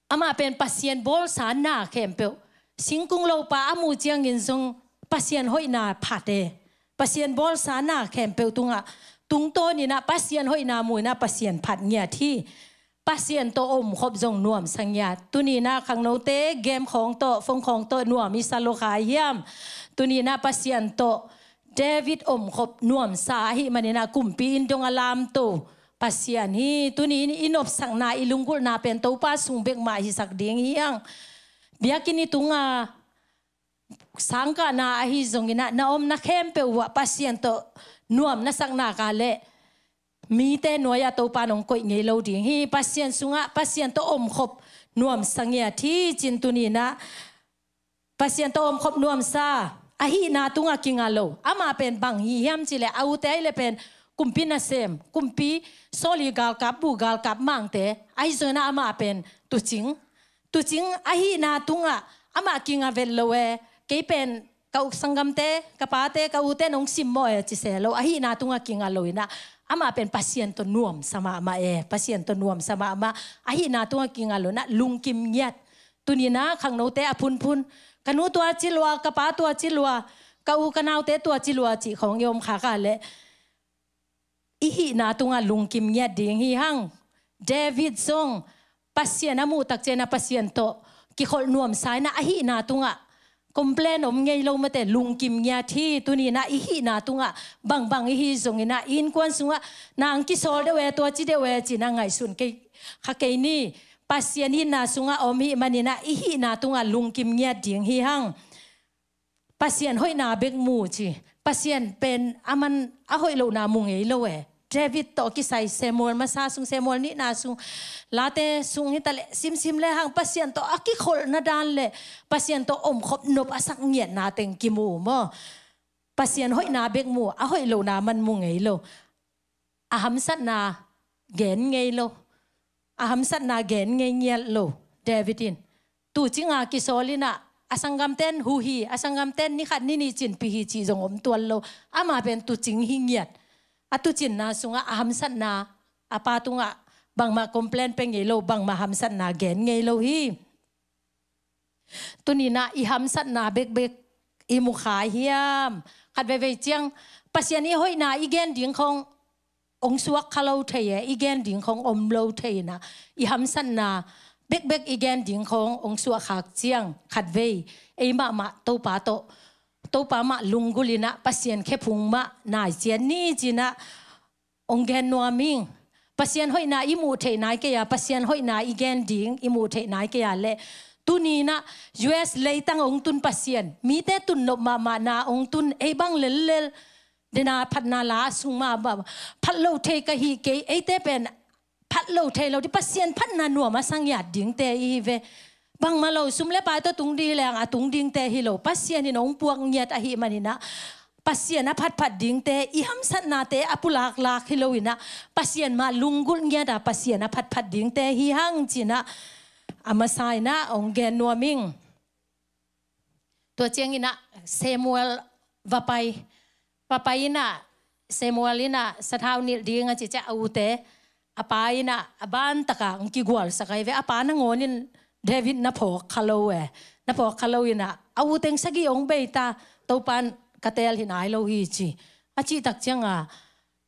Amah pen Pasian bawlsa na khempeuh, singkung lopa a muh ciangin zong Pasian hoihna phat e. Pasian bawlsa na khempeuh tungah tungtawninah Pasian hoihna muinah Pasian phat ngiat hi. Pasian tawh omkhop zong nuamsa ngiat. Tuninah khangnote game khawng tawh, phone khawng tawh nuam i sa lo kha hiam? Tuninah Pasian tawh David omkhop nuamsa ahih maninah kumpi in dong a lamto Pasian hi. Tuni in i nopsakna, i lunggulhna pen Topa sung bekmah hisak ding hi hang. Biakinn i tunga sangkahna ahi zonginah na omna khempeuh uhah Pasian tawh nuam na sakna ka leh mite nuai-ah Topa nong koih ngei lo ding hi. Pasian sungah Pasian tawh omkhop nuamsa ngiat hi cin tuninah Pasian tawh omkhop nuamsa, ahihna tungah kinga lo. Amah pen bang hi hiam cileh a ute ahi le pen kumpi nasem, kumpi Saul i galkap, bu galkap mangte ahi zonginah amah pen tucing. Tucing ahihna tungah amah kinga vet lo e. Kei pen ka uk sanggamte, ka pate, ka ute nong simmawh e ci se lo. Ahihna tungah kinga loinah amah pen Pasian tawh nuamsa mahmah e. Pasian tawh nuamsa mahmah. Ahihna tungah kinga loinah lungkim ngiat. Tuninah khangnote a phunphun, ka nu tua ci lua, ka pa tua ci lua, ka u ka naute tua ci lua cih khawng i om khak a leh i hihna tungah lungkim ngiat ding hi hang. David zong Pasian a muh tak cianah Pasian tawh kikholh nuamsa inah ahihna tungah complain om ngei lo mate, lungkim ngiat hi. Tuninah i hihna tungah bangbang i hi zonginah i innkuan sungah nang kisawl deuh e, tua ci deuh e cinah ngaihsun kei kha kei ni. Pasian itna sungah om hih maninah i hihna tungah lungkim ngiat ding hi hang. Pasian hoihna bek mu ci. Pasian pen a man a hoih lohna mu ngei lo e. David tawh kisai Samuel masa sung, Samuel nihna sung, Late sung hitaleh simsim le hang Pasian tawh a kikholhna dan le Pasian tawh omkhop nop a sak ngiatna teng kimu maw. Pasian hoihna bek mu, a hoih lohna man mu ngei lo. A hamsatna gen ngei lo. A hamsatna gen ngei ngiat lo David in. Tucinga kisawl inah a sanggamten huhi, a sanggamten ni khat ni nih cinpi hi cih zong om tuan lo. Amah pen tucing hi ngiat. A tucinna sungah a hamsatna, a pa tungah bangmah complain pia ngei lo, bangmah hamsatna gen ngei lo hi. Tuninah i hamsatna bekbek i mu kha hiam? Khat veivei ciang Pasian i hoihna i gen ding khawng hong suak kha lo thei e, i gen ding khawng om lo thei inah i hamsatna bekbek i gen ding khawng hong suak khak ciang khat vei ei mahmah Topa tawh, Topa mah lunggulh inah Pasian khephung mah nai cian ni cinah hong gen nuam ing. Pasian hoihna i muh theih nai kei a, Pasian hoihna i gen ding i muh theih nai kei a leh tuninah U S leitang hong tun Pasian, mite tunnop mahmahna hong tun ei bang lellel dena phatna la a sung mahmah phat lo thei ka hi kei, eite pen phat lo thei lo ding, Pasian phatna nuam a sa ngiat dingte i hi ve. Bangmah lo, sum le pai tawh tung ding leng a tung dingte hi lo, Pasian in hong puak ngiat ahih maninah Pasian a phatphat dingte, i hamsatnate a pulaklak hi loinah Pasian mah lunggulh ngiata Pasian a phatphat dingte hi hang cinah a masa inah hong gen nuam ing. Tua cianginah Samuel va pai. Va pai inah Samuel inah sathau nilh ding a cih ciah a ute, a pa inah a bantaka hong kigualsak ahi ve. A pa nangawnin David na phawk kha lo e. Na phawk kha lo inah, a u teng sagih hong bei ta, Topa'n ka teel hi nai lo hi ci. A cih tak ciangah,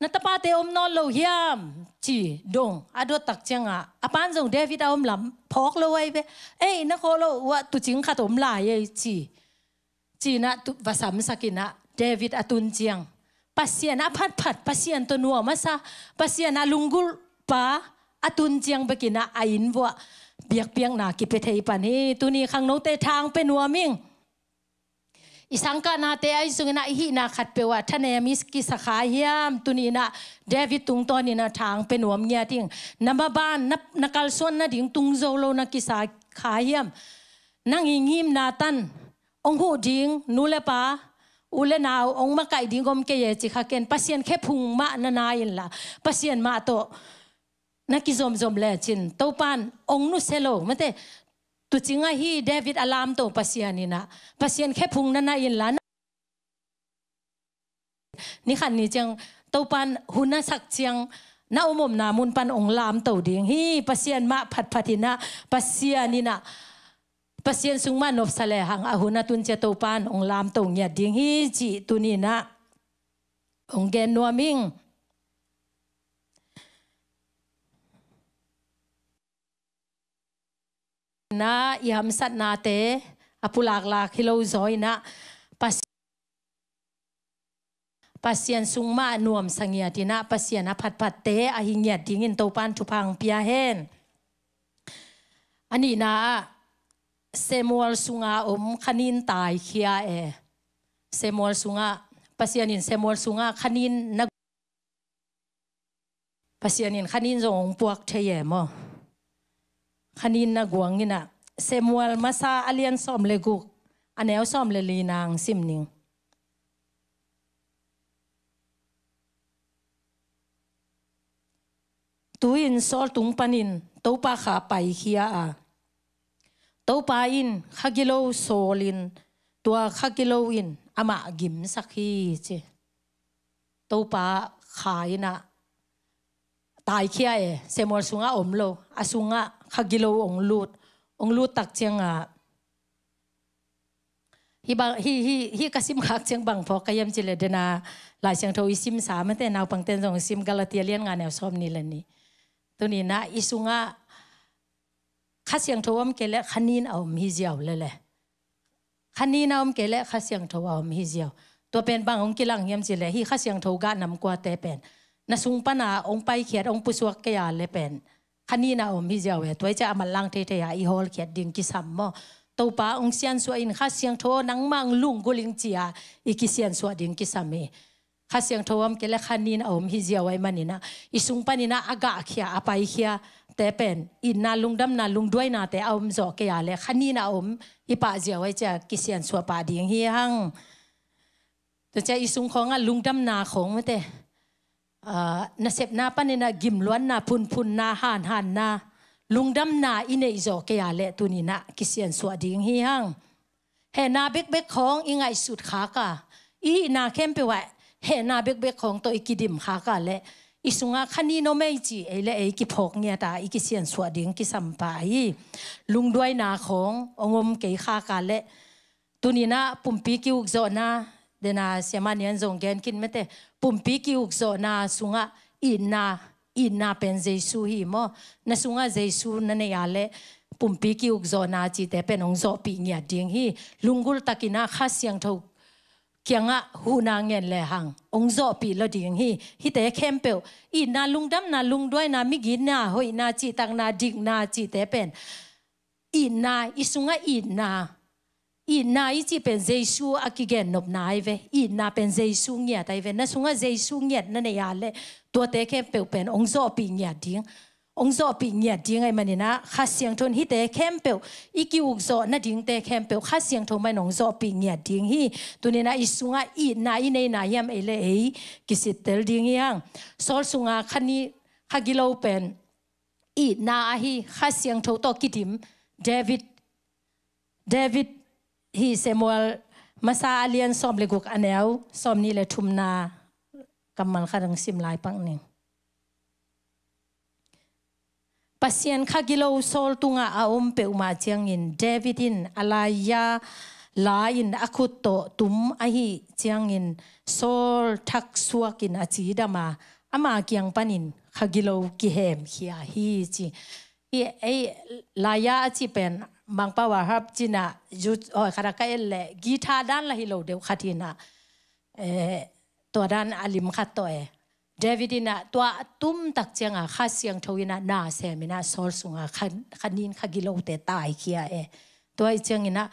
na tapate om nawn lo hiam ci dong. A dot tak ciangah, a pa'n zong David a om lam phawk lo ahi ve. Ei, na khawh loh uah tuucing khat om lai ei ci. Ci-inah tu-, va samsak inah David a tun ciang, Pasian a phatphat, Pasian tawh nuam a sa, Pasian a lunggulh pa a tun ciang bek inah a inn vuah biakpiakna kipia thei pan hi. Tuni khangnote tha hong pia nuam ing. I sangkahnate ahi zong inah i hihna khatpeuh ah thanem i kisa kha hiam? Tuni inah David tungtawn inah tha hong pia nuam ngiat ing. Na maban, na, na kalsuan nading tung zo lo na kisa kha hiam? Nang i ngimna tan hong huh ding nu le pa, u le nau hong makaih ding om kei e ci kha ken. Pasian khephung mah na na inla, Pasian mah tawh na kizomzom lecin Topa'n hong nusia lo, mate. Tuucing ahi David a lamto Pasian inah, Pasian khephung na na inla, na ni khat ni ciang Topa'n hun a sak ciang na om omna mun pan hong lamto ding hi. Pasian mah phatphat inah, Pasian inah, Pasian sung mah nopsa lehang a hun a tun ciang Topa'n hong lamto ngiat ding hi cih tuni inah hong gen nuam ing. Na i hamsatnate a pulaklak hi lo zaw inah Pas-, Pasian sung mah nuamsa ngiat inah Pasian a phatphatte ahi ngiat dingin Topa'n thupha hong pia hen. A nihna ah Samuel sunga om khanin taikhia e. Samuel sungah, Pasian in Samuel sungah khanin na Pasian in khanin zong hong puak thei e maw? Khanin na guang inah Samuel masa a lian sawm le guk, a neu sawm le li nang sim ning. Tu-in Saul tung panin Topa kha paikhia a, Topa in kha gilo sawlin, tua kha gilo in amah gimsak hi ci. Topa kha inah taikhia e, Samuel sungah om lo, a sungah kha gilo hong lut, hong lut tak ciangah, hi bang, hi, hi, hi ka sim khak ciang bang phawk ka hiam cih leh, dena Lai Siangtho i simsa, mate, naupangten zong sim, Galatia lian nga neu sawm nih le nih. Tuni inah i sungah Kha Siangtho om kei leh khanin a om hi ziau lele. Khanin a om kei leh Kha Siangtho a om hi ziau. Tua pen bang hong kilang hiam cih leh, hih Kha Siangtho gah nam kuate pen na sung pana hong paikhiat, hong pusuak kei a leh pen khanin a om hi ziau e. Tua hi ciah a manlang theithei a i hawlkhiat ding kisam maw? Topa hong siansuah in, Kha Siangtho nangmah hong lunggulh ing ci-a i kisiansuah ding kisam hi. Kha Siangtho om kei leh khanin a om hi ziau ahih manin ah, i sung panin ah a gahkhia, a paikhiate pen itna, lungdamna, lungduainate a om zawh kei a leh khanin a om i pah ziau ahih ciang kisiansuah pah ding hi hang. Tua ciang i sung khawngah lungdamna khawng, mate, ah, nasepna panin ah gimluatna, phunphunna, hanhanna, lungdamna i neih zawh kei a leh tuni-in ah kisiansuah ding hi hang. Hehna bekbek khawng i ngaihsut khak a, i hihna khempeuh ah hehna bekbek khawng tawh i kidim khak a leh i sungah khanin om ei ci ei leh ei kiphawk ngiat a, i kisiansuah ding kisam pah hi. Lungduaina khawng hong om kei khak a leh tuni-in ah pumpi ki-ukzawhna, dena siamah nih an zong gen khin, mate, pumpi ki-ukzawhna sungah itna, itna pen Jesu hi maw? Na sungah Jesu na neih a leh pumpi ki-ukzawhna cihte pen hong zawhpih ngiat ding hi. Lunggulh takin ah Kha Siangtho kiangah huhna ngen lehang hong zawhpih lua ding hi. Hihte khempeuh, itna, lungdamna, lungduaina, migitna, hoihna, cihtakna, dikna cihte pen itna, i sungah itna, itna i cih pen Jesu a kigennopna ahi ve. Itna pen Jesu ngiat ahi ve. Na sungah Jesu ngiat na neih a leh tuate khempeuh pen hong zawhpih ngiat ding, hong zawhpih ngiat ding ahih manin ah Kha Siangtho in hihte khempeuh, i ki-ukzawh nadingte khempeuh Kha Siangtho mah in hong zawhpih ngiat ding hi. Tuni-in ah i sungah itna i neihna hiam ei leh ei kisittel ding hi hang. Saul sungah kha ni, kha gilo pen itna ahi, Kha Siangtho tawh kidim. David, David hi, Samuel masa a lian sawm le guk, a neu sawmnih le thumna kammal khat hong sim lai pak ning. Pasian kha gilo Saul tungah a om peuhmah ciangin David in a laia la in a khut tawh tum ahih ciangin Saul thak suakin a cidam a, ama kiang panin kha gilo kihemkhia hi ci. Hi ei laia a cih pen Mangpau a harp cinah zu hoi khat a ka et leh guitar dan la hi lo deuh khat hinah, eh, tua dan a lim khat tawh e. David inah tua a tumtak cianga Kha Siangtho inah na sem inah Saul sunga kha, kha nin kha gilote taikhia e. Tua i cianginah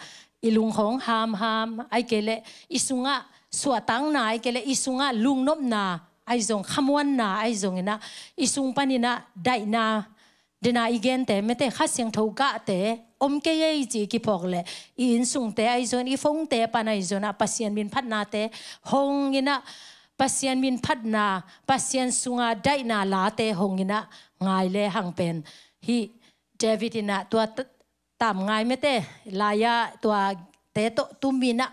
i lungkhong hamham ai kei leh i sungah suahtakna ai kei leh i sungah lungnopna ai zong khamuanna ai zonginah i sung paninah daihna dena i gente mete Kha Siangtho gahte om kei ei ci kiphawk leh i innsungte ai zon i phone-te pan ai zonah Pasian minphatnate honginah Pasian minphatna Pasian sunga daihna late honginah ngai le hang pen hi David inah tua t- tam ngai mete laia tuate tawh tuminah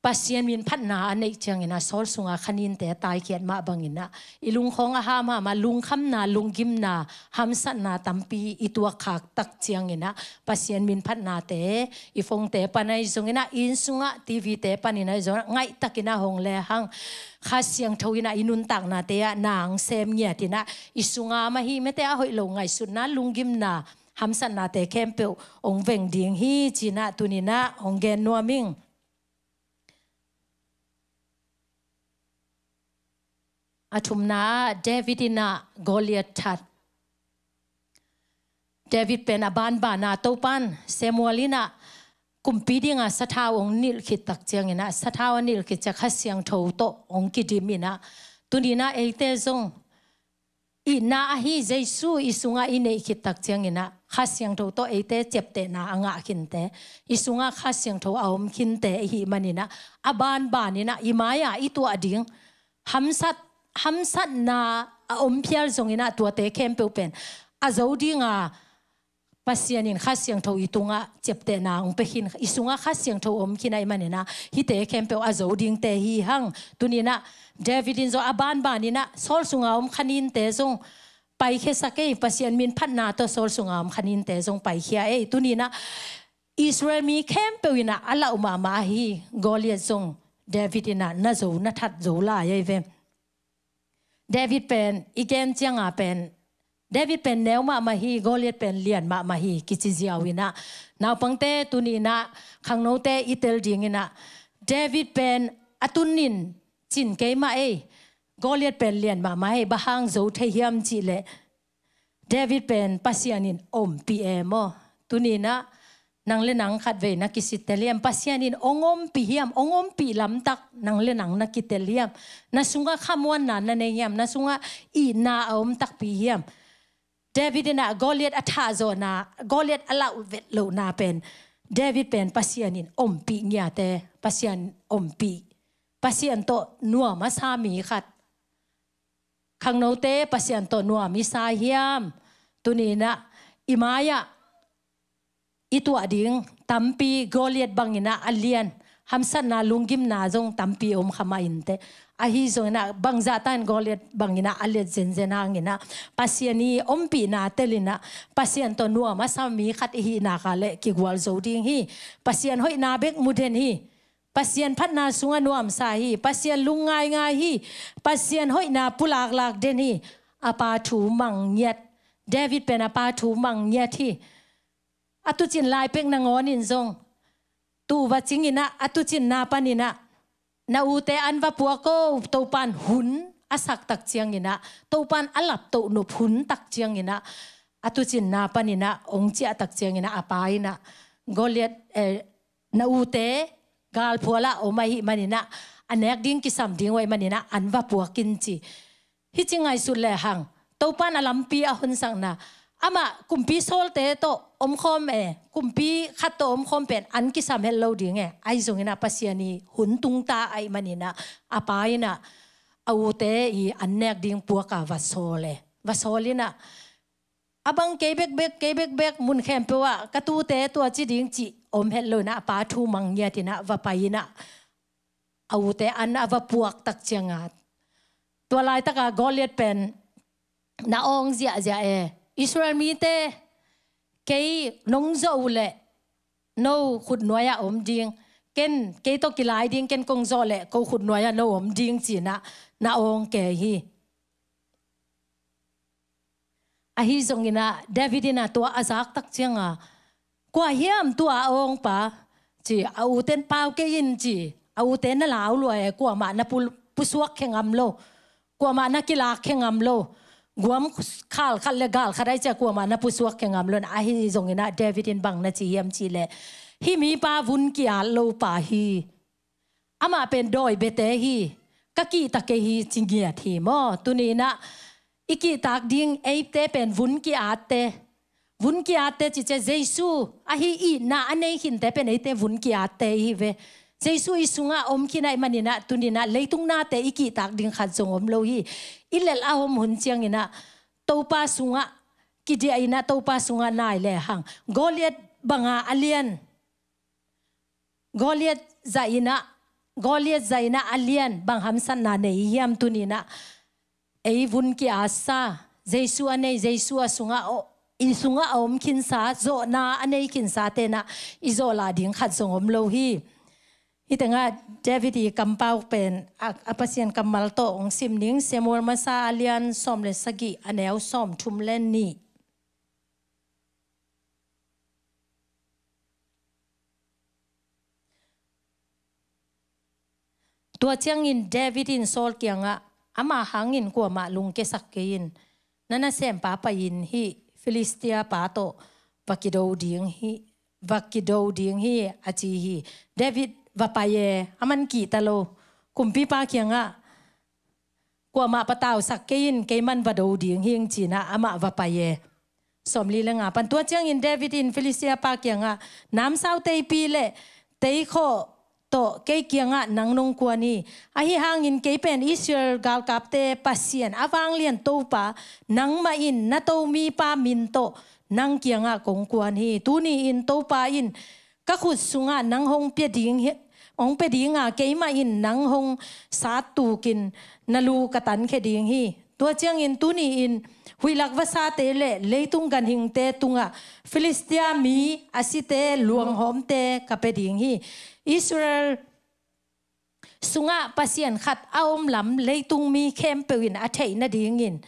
Pasian minphatna a neih cianginah Saul sunga kha ninte taikhiat mah banginah i lungkhong a hamham a lungkhamna lunggimna hamsatna tampi i tuakkhak tak cianginah Pasian minphatnate i phone-te pan ai zonginah i innsungah TV-te panin ai zonginah ngaihtakinah hong le hang Kha Siangtho inah i nuntaknate ah nang sem ngiatinah i sunga mah hi mete a hoih lo ngaihsutna lunggimna hamsatnate khempeuh hong veng ding hi cinah tuninah hong gen nuam ing. A thumna ah David inah Goliath that. David pen a banbana Topan Samuel inah kumpi dinga sathau hong nilh khit tak cianginah sathau a nilh khit ciang Kha Siangtho tawh hong kidim inah tuninah eite zong itna ahi Jesu i sungah i neih khit tak cianginah Kha Siangtho tawh eite ciaptehna a ngah khinte i sungah Kha Siangtho a om khinte i hih maninah a banbaninah i mai-ah i tuah ding hamsat hamsatna a om phial zonginah tuate khempeuh pen a zo dinga Pasian in Kha Siangtho i tungah ciaptehna hong pia khin i sungah Kha Siangtho om khin ai maninah hihte khempeuh a zo dingte hi hang. Tuninah David in zong a banbaninah Saul sunga om kha ninte zong paikhiasak ei Pasian minphatna tawh Saul sunga om kha ninte zong paikhia ei. Tuninah Israel mi khempeuh inah a lauh mahmah ahi Goliath zong David inah na zo na that zo lai ei ve. David pen i gen cianga pen David pen neu mahmah hi Goliath pen lian mahmah hi kici ziau inah naupangte tuninah khangnote i tel dinginah David pen a tunin cin kei mah ei Goliath pen lian mahmah ei bang hang zo thei hiam cihleh David pen Pasian in ompih e maw? Tuninah nang le nang khatvei na kisittel hiam? Pasian in ong ompih hiam? Ong ompih lamtak nang le nang na kitel hiam? Na sungah khamuanna na nei hiam? Na sungah itna a om takpi hiam? David inah Goliath a thahzawhna Goliath a lauh vet lohna pen David pen Pasian in ompih ngiate Pasian ompih Pasian tawh nuam a sa mi khat. Khangnote Pasian tawh nuam i sa hiam? Tuninah i mai-ah i tuah ding tampi Goliath banginah a lian hamsatna lunggimna zong tampi om kha mah inteh. Ahi zonginah bangzahta in Goliath banginah a liat zenzen hanginah Pasian i ompihna telinah Pasian tawh nuam a sa mi khat i hih nakah le kigual zo ding hi. Pasian hoihna bek mu den hi. Pasian phatna sungah nuamsa hi. Pasian lungngaingai hi. Pasian hoihna pulaklak den hi. A pa thu mang ngiat. David pen a pa thu mang ngiat hi. A tucin lai pek nangawnin zong tu va cinginah a tucinna paninah na ute an va puak o Topan hun a sak tak cianginah Topan a laptoh nop hun tak cianginah a tucinna paninah ong ciah tak cianginah a pa inah Goliath eh, na ute galphualah om ahih maninah a nek ding kisam ding uh ahih maninah an va puak in ci. Hih ci ngaihsut lehang Topan a lampi a honsakna amah kumpi sawlte tawh omkhawm e kumpi khat tawh omkhawm pen an kisam het lo ding e ahi zonginah Pasian i hun tungta ahih maninah a pa inah a ute i an nek ding puaka va sawl e va sawl inah a bang kei bekbek kei bekbek mun khempeuh ah ka tute tua ci ding cih om het lo inah a pa thu mang ngiatinah va pai inah a ute an a va puak tak cianga tua laitaka Goliath pen na awng ziahziah e Israel mite, kei nong zawh uh leh no khutnuai-ah om ding, ken kei tawh kilai ding, ken kong zawh leh ko khutnuai-ah no om ding ci-in ah na awng kei hi. Ahi zongin ah David in ah tua a zak tak ciangin, kua hiam tua a awngpa, ci, a uten pau kei in ci, a uten na lau lua e, kuamah na pu-, pusuak khe ngam lo, kuamah na kilak khe ngam lo, guam khal khat le gal khat ai cia kuamah na pusuak khe ngam lo. Ahi zongin ah David in bang na ci hiam cih leh, hih mipa vun ki-at lo pa hi. Amah pen dawi biate hi. Ka kihta kei hi ci ngiat hi maw. Tuni-in ah i kihtak ding eite pen vun ki-atte. Vun ki-atte ci ciang Jesu ahi itna a nei khinte pen eite vun ki-atte i hi ve. Jesu i sungah om khin ahih manin ah tuni-in ah leitung nate i kihtak ding khat zong om lo hi. I lelh a om hun ciangin ah Topa sungah kidiah in ah Topa sungah nai lehang Goliat banga a lian, Goliat zah in ah, Goliat zah in ah a lian bang hamsatna nei i hiam? Tuni-in ah ei vun ki-atsa, Jesu a nei, Jesu a sungah, i sungah a om khinsa, zawhna a nei khinsate in ah i zawh lah ding khat zong om lo hi. Hih tengah David i kampau pen a, a Pasian kammal tawh hong sim ning. Samuel masa a lian sawm le sagih, a neu sawmthum le nih. Tua ciangin David in Saul kiangah, amah hangin kuamah lungkiasak kei in, na nasempa pai-in hih Filistia pa tawh va kido ding hi, va kido ding hi, a ci hi. David va pai e, aman kihta lo. Kumpipa kiangah, kuamah patausak kei in, keiman va do ding hing ci-in ah amah va pai e. Sawmli le nga pan. Tua ciangin David in Filistia pa kiangah, namsau teipi le teikhawh tawh kei kiangah nang nong kuan hi. Ahi hangin kei pen Israel galkapte Pasian a vanglian Topa, nangmah in na tomipa min tawh nang kiangah kong kuan hi. Tuni-in Topa in ka khut sungah nang hong pia ding hi, hong pia dinga, keimah in nang hong sat tukin na lu ka tankhia ding hi. Tua ciangin tuni-in huihlak vasate le leitung ganhingte tungah Filistia mi a site luanghawmte ka pia ding hi. Israel sungah Pasian khat a om lam leitung mi khempeuh in a theih nadingin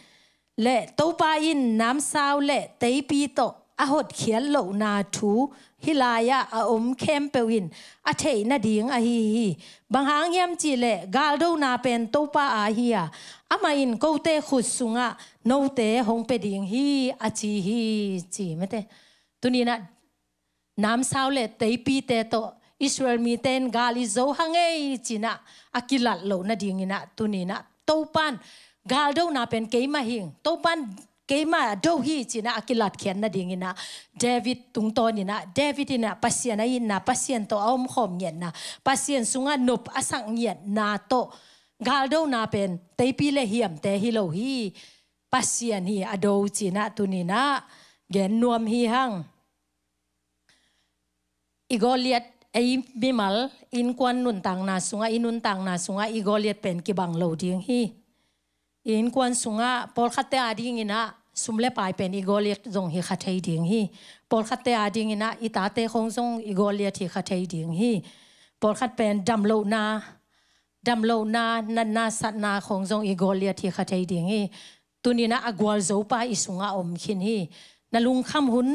le Topa in namsau le teipi tawh a hotkhiat lohna thu hih lai-ah a om khempeuh in a theih nading ahi hi. Bang hang hiam cih leh galdona pen Topa aa hi a, amah in kote khut sungah note hong pia ding hi, a ci hi, ci mate. Tuni-in ah namsau le teipite tawh Israel mite in gal i zo hang ei ci-in ah a kilat loh nadingin ah tuni-in ah Topan galdona pen keimah hing, Topan keimah do hi ci-in ah a kilatkhiat nadingin ah David tungtawnin ah, David in ah Pasian a itna, Pasian tawh a omkhawm ngiatna, Pasian sungah nop a sak ngiatna tawh galdona pen teipi le hiamte hi lo hi, Pasian hi a do ci-in ah tuni-in ah gen nuam hi hang. I Goliat, ei mimal innkuan nuntakna sungah, i nuntakna sungah i Goliat pen kibang lo ding hi. I innkuan sungah pawlkhatte adingin ah sum le pai pen i Goliat zong hi kha thei ding hi. Pawlkhatte adingin ah i tate khong zong i Goliat hi kha thei ding hi. Pawlkhat pen damlohna, damlohna, natna satna khong zong i Goliat hi kha thei ding hi. Tuni-in ah a gualzopa i sungah om khin hi. Na lungkham hun,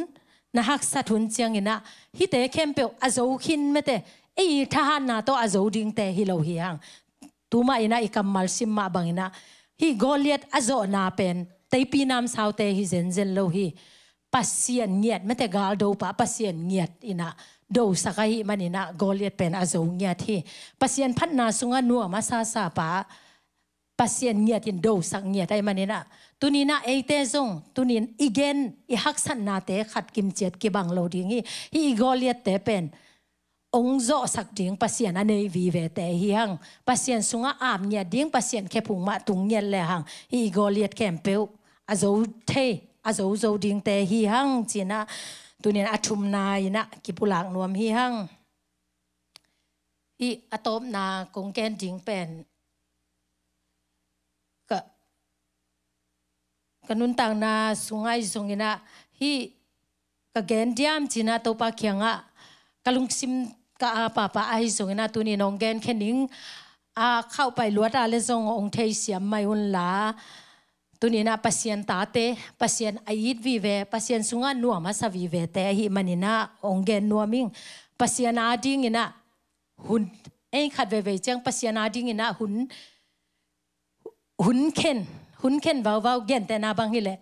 na haksat hun ciangin ah hihte khempeuh a zo khin mate, ei thahatna tawh a zo dingte hi lo hi hang. Tuma in ah i kammal sim mah bangin ah hih Goliat a zawhna pen teipi namsaute hi zenzen lo hi. Pasian ngiat mate, galdopa Pasian ngiat in ah dosak ahih manin ah Goliat pen a zo ngiat hi. Pasian phatna sungah nuam a sasapa Pasian ngiat in dosak ngiat ahih manin ah tuni-in ah eite zong tuni-in i gen i haksatnate khat kimciat kibang lo ding hi. Hih i Goliatte pen hong zawhsak ding Pasian a nei vivete hi hang. Pasian sungah ap ngiat ding, Pasian khephung mah tung ngiat le hang hih i Goliat khempeuh a zo thei, a zo zo dingte hi hang ci-in ah tuni-in a thumna in ah kipulak nuam hi hang. Hih a tawpna kong gen ding pen ka, ka nuntakna sungah ahi zongin ah, hih ka gen diam ci-in ah Topa kiangah ka lungsim ka ap pahpah ahi zongin ah, tuni-in hong gen khen ning. A khauhpai luat a leh zong hong theisiam mai unla, tuni-in ah Pasian tate, Pasian a it vive, Pasian sungah nuam a sa vivete ahih manin ah hong gen nuam ing. Pasian adingin ah hun, ei khat veivei ciang Pasian adingin ah hun, hun khen, hun khen vauvau, gentehna bang hileh,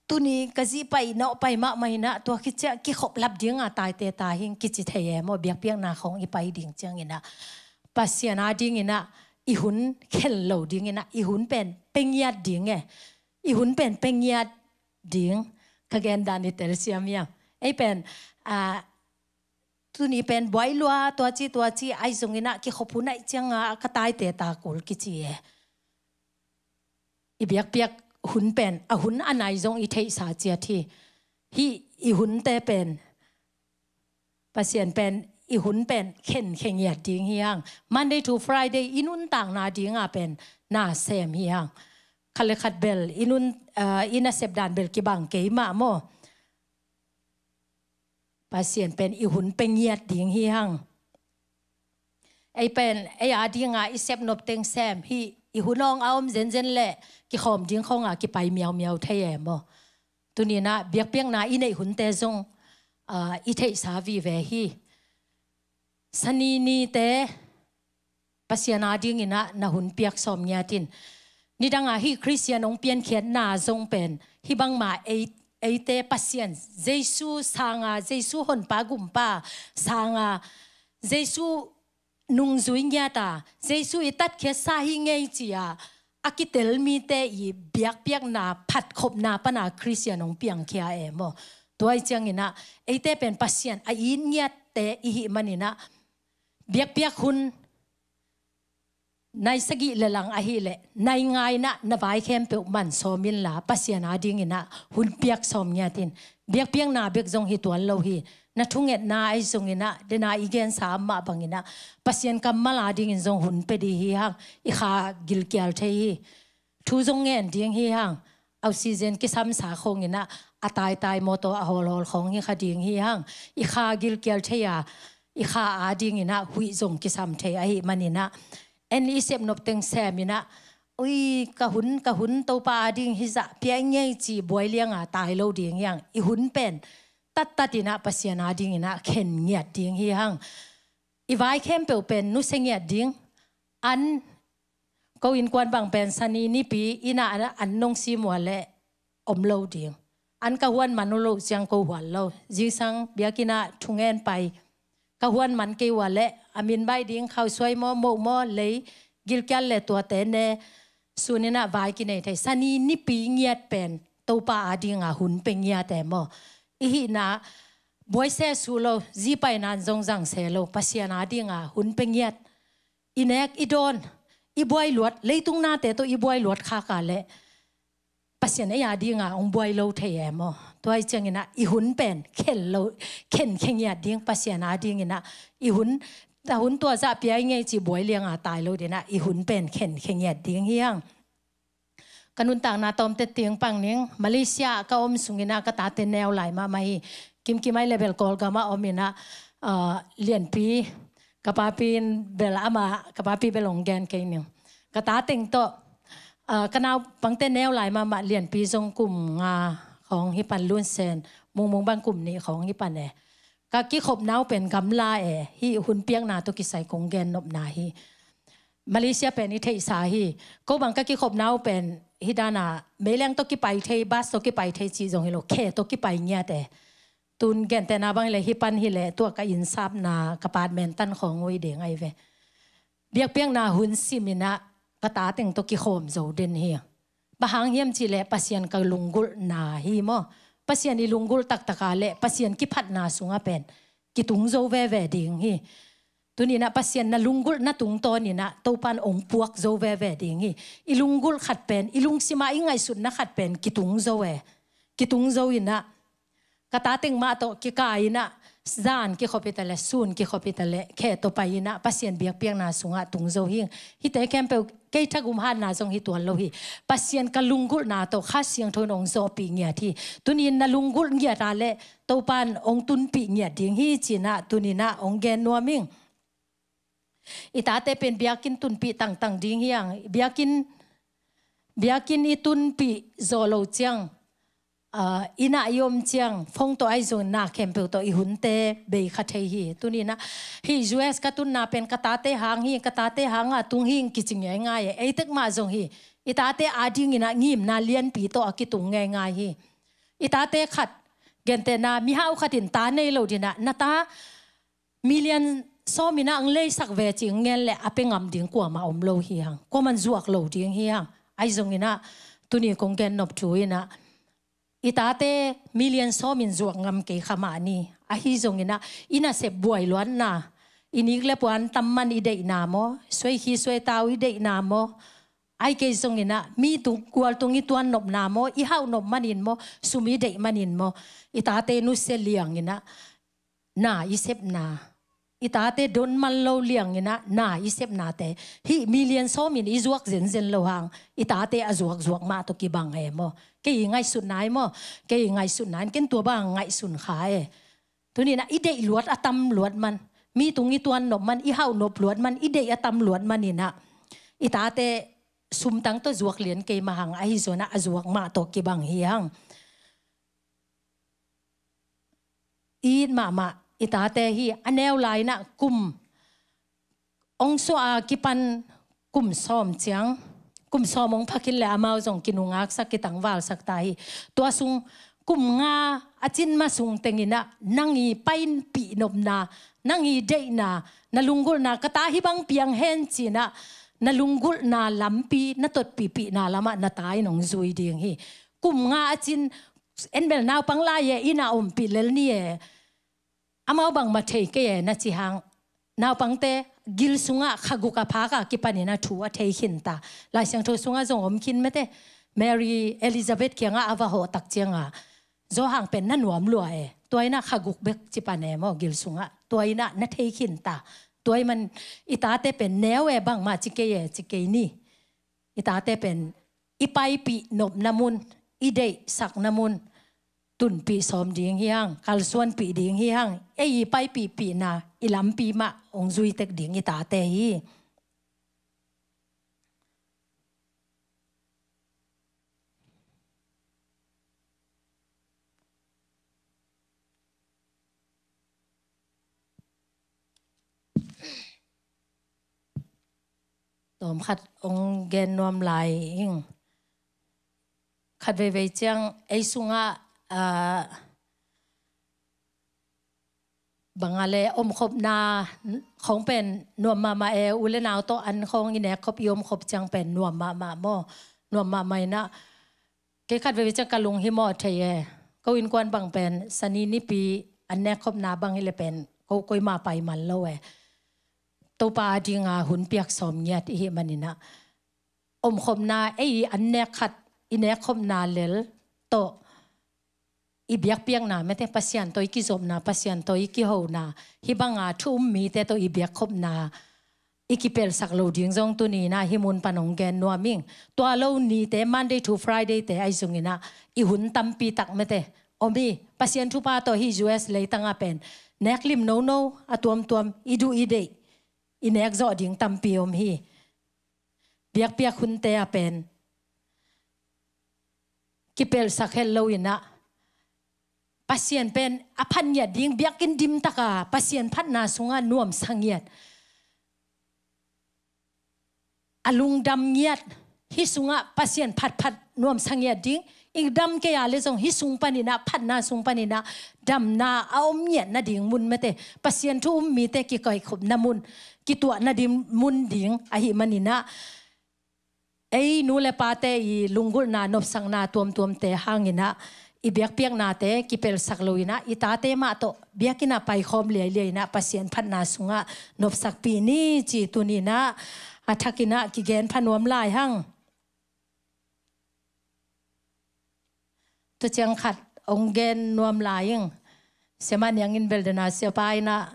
tuni ka zi pai nawh pai mahmah in ah, tua khit ciang kikhop lap ding a taite ta hing kici thei e maw, biakpiakna khawng i pai ding ciangin ah. Pasian adingin ah i hun khen lo dingin ah, i hun pen pia ngiat ding e. I hun pen pia ngiat ding, ka gen dan i telsiam hiam? Ei pen, a, tuni pen buai lua, tua ci, tua ci, ahi zongin ah kikhop hun ahih ciangin ah ka taite ta kul kici e. I biakpiak hun pen, a hun a nai zong i theihsa ciat hi. Hih i hunte pen, Pasian pen, i hun pen khen, khen ngiat ding hi hang. Monday to Friday, i nuntakna ding a pen, na sem hi hang. Khat le khat bel, i nun, ah, i nasep dan bel kibang kei mah maw. Pasian pen i hun pia ngiat ding hi hang. Ei pen, ei ading a i sep nop teng sem hi, i hun hong a om zenzen leh, kikhawm ding khawng a kipai miaumiau thei e maw. Tuni-in ah, biakpiakna i neih hunte zong, ah, i theihsa vive hi. Sani nite, Pasian adingin ah na hun piak sawm ngiat in. Nidang a hih Khristian hong piankhiatna zong pen, hih bangmah ei, eite Pasian, Jesu sanga, Jesu honpa gumpa sanga, Jesu nungzui ngiat a, Jesu i tatkhiatsa hi ngei ci-a, a kitel mite i biakpiakna phatkhopna pan a Khristian hong piangkhia e maw. Tua ahih ciangin ah, eite pen Pasian a it ngiatte i hih manin ah, biakpiak hun, nai sagih le lang ahih leh, nai nga-in ah na vai khempeuh man sawm inla, Pasian adingin ah hun piak sawm ngiat in. Biakpiakna bek zong hi tuan lo hi. Na thungetna ahi zongin ah, den a i gensa mah bangin ah, Pasian kammal adingin zong hun pia ding hi hang. I kha gilkial thei hi. Thu zong ngen ding hi hang. Oxygen kisamsa khawngin ah, a taitai mawtaw a hawlhawl khawng hi kha ding hi hang. I kha gilkial thei a, i kha adingin ah huih zong kisam thei ahih manin ah, en i sep nop teng sem in ah, ui, ka hun, ka hun Topa ading hi zah pia ing ei ci buai liang a tai lo ding hi hang. I hun pen tattat in ah Pasian adingin ah khen ngiat ding hi hang. I vai khempeuh pen nusia ngiat ding. An, ko innkuan bang pen Sani nipi inn ah an, an nong sim uh leh om lo ding. An ka huan man uh loh ciang ko hual lo. Zingsang biakinn ah thungen pai. Ka huan man kei uh leh a min baih ding khausuai maw, moh maw, lei, gilkial le tuate ne, sun in ah vai kinei thei. Sani nipi ngiat pen Topa ading a hun pia ngiat e maw. I hihna buai se su lo, zi paina in zong zang se lo, Pasian ading a hun pia ngiat. I nek, i dawn, i buai luat, leitung nate tawh i buai luat khak a leh, Pasian ei ading a hong buai lo thei e maw. Tua ahih ciangin ah i hun pen khen lo, khen, khen ngiat ding, Pasian adingin ah i hun, a hun tua zah pia ing ei ci buai liang a tai lo ding ah, i hun pen khen, khen ngiat ding hi hang. Ka nuntakna tawmte ting pang ning, Malaysia ka om sungin ah ka tate neu lai mahmah hi. Kimkim ai leh bel Kawlgam ah om in ah, ah, Lianpi, ka papi in bel amah, ka papi bel hong gen kei ning. Ka ta teng tawh, ah, ka naupangte neu lai mahmah, Lianpi zong kum nga khawng hi pan, Lunsen, Mungmung bang kum nih khawng hi pan e. Ka kikhopna uh pen gamla e, hih hun piakna tawh kisai kong gen nopna hi. Malaysia pen i theihsa hi. Ko bang ka kikhopna uh pen hih dan a meileng tawh kipai thei, bus tawh kipai thei cih zong hi lo, khe tawh kipai ngiat e. Tun gentehna bang hileh hih pan hileh tua ka innsapna, ka apartment tan khawng uh hi ding ahi ve. Biakpiakna hun sim in ah ka ta teng tawh kikhawm zo den hi. Bang hang hiam cih leh Pasian ka lunggulhna hi maw. Pasian i lunggulh taktak a leh Pasian kiphatna sungah pen kitung zo veve ding hi. Tuni in ah Pasian na lunggulhna tungtawn in ah Topa in hong puak zo veve ding hi. I lunggulh khat pen, i lungsim ah i ngaihsutna khat pen kitung zo e. Kitung zo in ah ka ta teng mah tawh kikai in ah, zan kikhop hi ta leh, sun kikhop hi ta leh, khe tawh pai in ah Pasian biakpiakna sungah tung zo hi. Hihte khempeuh kei thagum hatna zong hi tuan lo hi. Pasian ka lunggulhna tawh Kha Siangtho in hong zawhpih ngiat hi. Tuni in na lunggulh ngiat a leh Topa in hong tunpih ngiat ding hi ci-in ah tuni in ah hong gen nuam ing. I tate pen biakinn tunpih tangtang ding hi hang. Biakinn, biakinn i tunpih zawh loh ciang, ah, inn ah i om ciang, phone tawh ahi zongin na khempeuh tawh i hunte bei kha thei hi. Tuni in ah hih U S ka tunna pen ka tate hang hi, ka tate hangah tung hi ing kici ngeingai e. Ei tek mah zong hi. I tate adingin ah ngimna lianpi tawh a kitung ngeingai hi. I tate khat, gentehna, mihau khat in ta nei lo ding in ah, na ta million sawm in ah hong leisak ve ci-in ngen leh a pia ngam ding kuamah om lo hi hang. Kuamah in zuak lo ding hi hang. Ahi zongin ah tuni kong gen nop thu in ah, i tate million sawm in zuak ngam kei kha mah ni. Ahi zongin ah i nasep buai luatna, i nik le puan tam man i deihna maw, suai khi suai tau i deihna maw, ahih kei zongin ah mi tung, gual tung i tuan nopna maw, i hauh nop manin maw, sum i deih manin maw, i tate nusia liangin ah na i sepna, i tate don man lo liangin ah na i sepnate, hih million sawm in i zuak zenzen loh hang, i tate a zuakzuak mah tawh kibang e maw. Kei i ngaihsutna hi maw. Kei i ngaihsutna in ken tua bang ngaihsun kha e. Tuni in ah i deih luat a tam luat man, mi tung i tuan nop man, i hauh nop luat man, i deih a tam luat manin ah i tate sumtang tawh zuak lian kei mah hang, ahi zongin ah a zuak mah tawh kibang hi hang. I it mahmah i tate hi. A neu lai in ah kum hong suah a kipan kum sawm ciang, kum sawm hong pha khin leh amau zong kinungaksak, kitangvalsak ta hi. Tua sung kum nga a cin ma sung teng in ah nang i paipih nopna, nang i deihna, na lunggulhna, ka ta hih bang piang hen ci-in ah na lunggulhna lampi, na totpihpihna lamah na ta in hong zui ding hi. Kum nga a cin, en bel naupang lai e, inn ah ompih lel ni e, amau bangmah thei kei e na ci hang, naupangte gil sungah kha guk a phak a kipan in ah thu a thei khin ta. Lai Siangtho sungah zong om khin mate. Mary Elizabeth kiangah a va hawh tak ciangah, Johan pen na nuam lua e, tua in ah kha guk bek ci pan e maw, gil sungah, tua in ah na thei khin ta. Tua ahih man i tate pen neu e, bangmah ci kei e, ci kei ni. I tate pen i paipih nopna mun, i deihsakna mun tunpih sawm ding hi hang, kalsuanpih ding hi hang. Ei i paipihpihna, i lampi mah hong zui tek ding i tate hi. Tawm khat hong gen nuam lai ing. Khat veivei ciang ei sungah, ah, bang a le omkhopna khawng pen nuam mahmah e, u le nau tawh an khawng i nek khop, i omkhop ciang pen nuam mahmah maw. Nuam mahmah in ah kei khat veivei ciang ka lunghimawh thei e. Ko innkuan bang pen Sani nipi an nek khopna bang hi leh pen ko, koimah pai man lo e. Topa adinga hun piak sawm ngiat i hih manin ah, omkhopna, ei an nek khat i nek khopna lel tawh i biakpiakna mate, Pasian tawh i kizopna, Pasian tawh i kihona, hih banga thu um mite tawh i biakkhopna i kipelhsak lo ding zong tuni in ah hih mun pan hong gen nuam ing. Tua lo nite, Monday to Friday te ahi zongin ah i hun tampi tak mate om hi. Pasian thupha tawh hih U S leitangah pen nek lim nono, a tuamtuam, i duh i deih i nek zawh ding tampi om hi. Biakpiak hunte ah pen kipelhsak het lo in ah, Pasian pen a phat ngiat ding, biakinn dim taka Pasian phatna sungah nuamsa ngiat, a lungdam ngiat, hih sungah Pasian phatphat nuamsa ngiat ding. I dam kei a le zong hih sung panin ah, phatna sung panin ah damna a om ngiat nading mun mate, Pasian thu um mite kikaikhopna mun, kituahna ding mun ding ahih manin ah, ei nu le pate i lunggulhna, nopsakna tuamtuamte hangin ah i biakpiaknate kipelhsak lo in ah, i tate mah tawh biakinn ah paikhawm liailiai in ah Pasian phatna sungah nopsakpih ni ci tuni in ah a thakin ah kigen pha nuam lai hang. Tua ciang khat hong gen nuam lai ing. Siamah Niang in bel dena siapa inah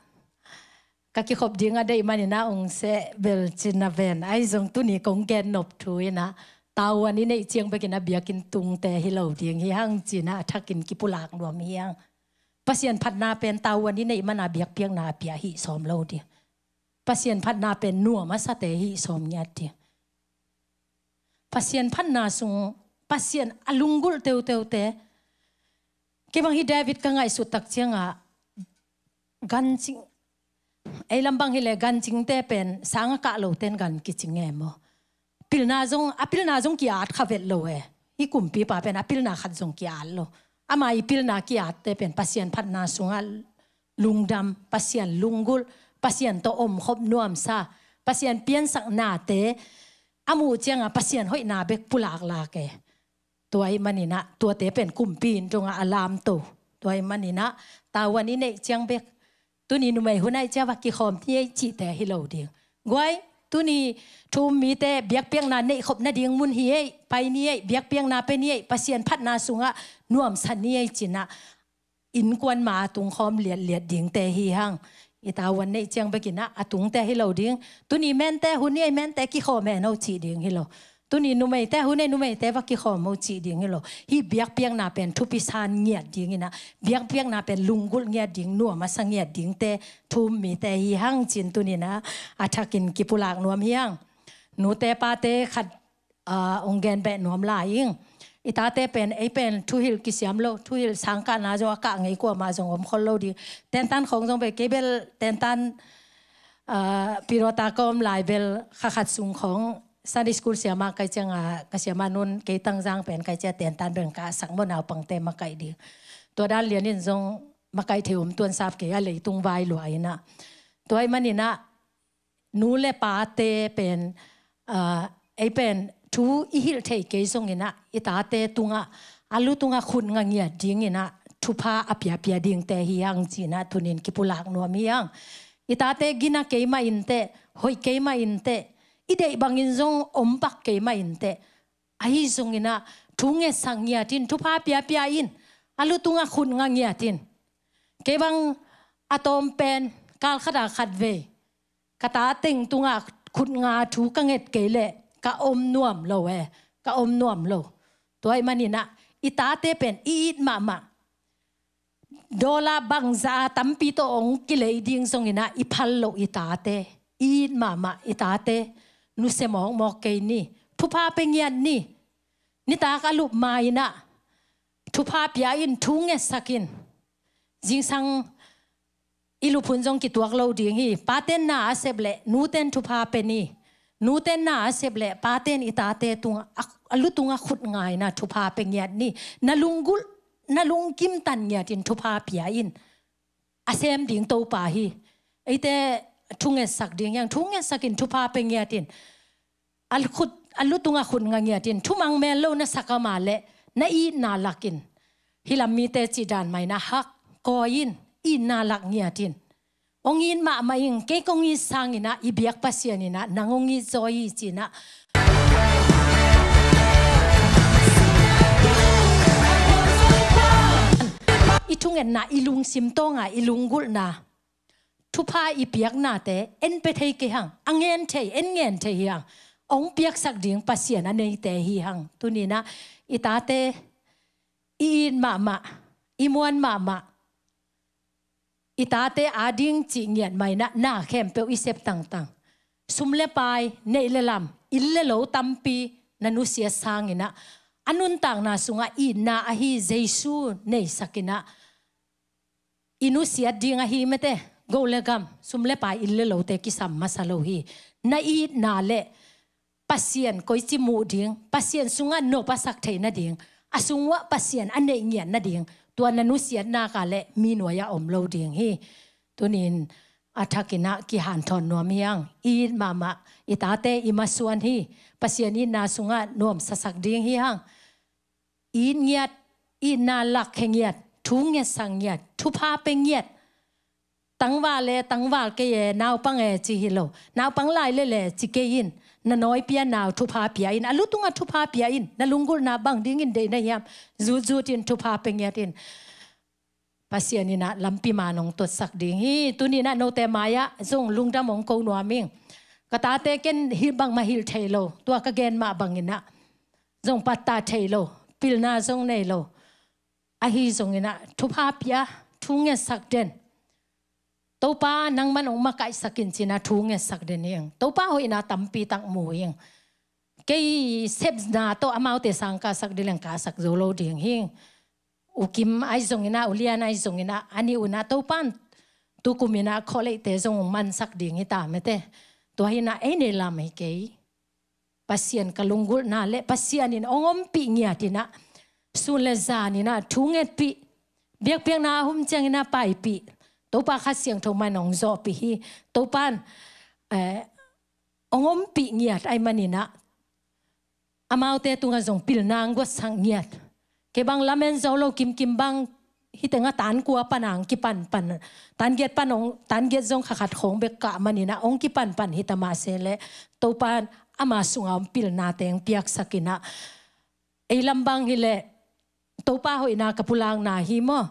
ka kikhop ding a deih maninah ong seh bel cina ven. Ahi zong tuni kong gen nop thu inah tavuan i neih ciang bekin a biakinn tungte hi lo ding hi hang cinah a thakin kipulak nuam hi hang. Pasian phatna pen tavuan i neih mana biakpiakna a pia hi sawm lo ding. Pasian phatna pen nuam a sate hi sawm ngiat ding. Pasian phatna sung, Pasian a lunggulh teuteute. Kei bang hi David ka ngaihsut tak ciangah gancing, ei lam bang hileh gancingte pen sang a kah loten gan kicing e maw? Pilna zong, a pilna zong ki-at kha vet lo e. Hih kumpipa pen a pilna khat zong ki-at lo. Ama i pilna ki-atte pen Pasian phatna sungah lungdam, Pasian lunggulh, Pasian tawh omkhop nuamsa, Pasian piansaknate a muh ciangah Pasian hoihna bek pulaklak e. Tua ahih maninah tuate pen kumpi inn tungah a lamto. Tua ahih maninah tavuan i neih ciang bek, tuni numei hun ahih ciang va kikhawm ni ei cihte hi lo ding. Guai, tuni thu um mite biakpiakna neihkhop nading mun hi ei, pai ni ei, biakpiakna pe ni ei, Pasian phatna sungah nuamsa ni ei cinah innkuan ma a tungkhawm liatliat dingte hi hang. I tavuan neih ciang bekinah a tungte hi lo ding. Tuni mente hun i ei, mente kikhawm hen ho cih ding hi lo. Tuni numeite hun i ei, numeite va kikhawm ho cih ding hi lo. Hih biakpiakna pen thupi san ngiat dinginah, biakpiakna pen lunggulh ngiat ding, nuam a sa ngiat dingte thu um mite hi hang cin tuninah a thakin kipulak nuam hi hang. Nute pate khat ong gen beh nuam lai ing. I tate pen, ei pen thuhilh kisiam lo, thuhilh sangkahna zong a kah ngei kuamah zong om khol lo ding. Tentan khawng zong beh, kei bel tentan pirota ka om lai bel kha khat sung khawng Sunday school siamah kai cianga ka siamah nun kei tangzang pen kai cia tentan beng ka sak maw naupangte makaih ding. Tua dan lianin zong makaih thei om tuan sap kei a leitung vai lua inah. Tua ahih maninah nu le pate pen ei pen thu i hilh thei kei zonginah i tate tungah a lu tungah khut nga ngiat dinginah thupha a piapia dingte hi hang cinah tunin kipulak nuam hi hang. I tate gina keimah inteh, hoih keimah inteh, i deih bangin zong om pak keimah inteh, ahi zonginah thu ngetsak ngiatin, thupha piapia in, a lu tungah khut nga ngiatin. Kei bang a tawm pen kal khata khat vei ka ta teng tungah khut nga thu ka nget kei leh ka om nuam lo e, ka om nuam lo. Tua ahih maninah i tate pen i it mahmah. Dollar bangza tampi tawh ong kilei ding zonginah i phal loh i tate, i it mahmah i tate nusia mawkmawk kei ni. Thupha pe ngiat ni. Nitak a lup ma inah thupha pia in, thu ngetsak in. Zingsang i luphun zong kituak lo ding hi. Paten na a sep leh nuten thupha pe ni. Nuten na a sep leh paten i tate tungah a lu tungah khut nga inah thupha pe ngiat ni. Na lunggulh, na lungkim tan ngiatin thupha pia in. A sem ding Topa hi. Eite thu ngetsak ding hi hang, thu ngetsak in, thupha pe ngiatin. A khut, a lu tungah khut nga ngiatin, thumang mel lo na sak a mah leh na itna lakin, hih lam mite cih dan mah inah hak kawi in, itna lak ngiatin. Ong it mahmah ing, kei kong it sanginah i biak Pasian inah nang ong it zaw hi cinah. I thungetna, i lungsim tawnga, i lunggulhna, thupha i piaknate en pe thei kei hang, a ngen thei, en ngen thei hi hang. Ong piaksak ding Pasian a neite hi hang. Tuninah i tate i it mahmah, i muan mahmah, i tate ading cih ngiat mah inah na khempeuh i sep tangtang. Sum le pai, neih le lam, inn le lo tampi na nusiat sanginah a nuntakna sungah itna ahi Jesu neisakinah i nusiat ding ahi mete, go le gam, sum le pai, inn le lote kisam masa lo hi. Na itna le Pasian koici muh ding, Pasian sungah nop a sak thei nading, a sung uah Pasian a neih ngiat nading, tua na nusiat nak a le mi nuai-ah om lo ding hi. Tunin a thakinah kihanthawn nuam hi hang. I it mahmah i tate i masuan hi. Pasian itna sungah nuamsasak ding hi hang. It ngiat, itna lakkhia ngiat, thu ngetsak ngiat, thupha pe ngiat. Tangval e, tangval kei e, naupang e ci hi lo. Naupang lai le le ci kei in. Na nawi pia nau thupha pia in. A lu tungah thupha pia in. Na lunggulhna bang dingin deih na hiam? Zutzut in, thupha pe ngiat in. Pasian in ah lampi man hong tuatsak ding hi. Tuni in ah note mai-ah zong lungdam hong ko nuam ing. Ka tate ken hilh bangmah hilh thei lo, tua ka gen mah bangin ah zong pattah thei lo, pilna zong nei lo. Ahi zongin ah thupha pia, thu ngetsak den. Topa nangman hong makaihsak in ci-in ah thu ngetsak den hi ing. Topa hoihna tampi tak mu hi ing. Kei sepna tawh amaute sang kahsak ding leng kahsak zo lo ding hi ing. U Kim ahi zongin ah, U Lian ahi zongin ah, a nih un ah Topa'n tukum in ah khawleite zong hong mansak ding hi ta mate. Tua hi in ah ei nei lam hi kei. Pasian ka lunggulhna le Pasian in hong ompih ngiat in ah, sun le zan in ah thu ngetpih, biakpiakna a hum ciangin ah paipih, Topa Kha Siangtho man hong zawhpih hi. Topa'n, eh, hong ompih ngiat ahih manin ah amaute tungah zong pilna hong guatsak ngiat. Kei bang lamen zo lo, Kim Kim bang hih tengah tan kua pan ah hong kipanpan, tan giat pan hong, tan giat zong kha khat khawng bek kah manin ah hong kipanpan hi ta mah se leh, Topa'n ama sungah om pilnate hong piaksak in ah, ei lam bang hi leh Topa hoihna ka pulakna hi maw.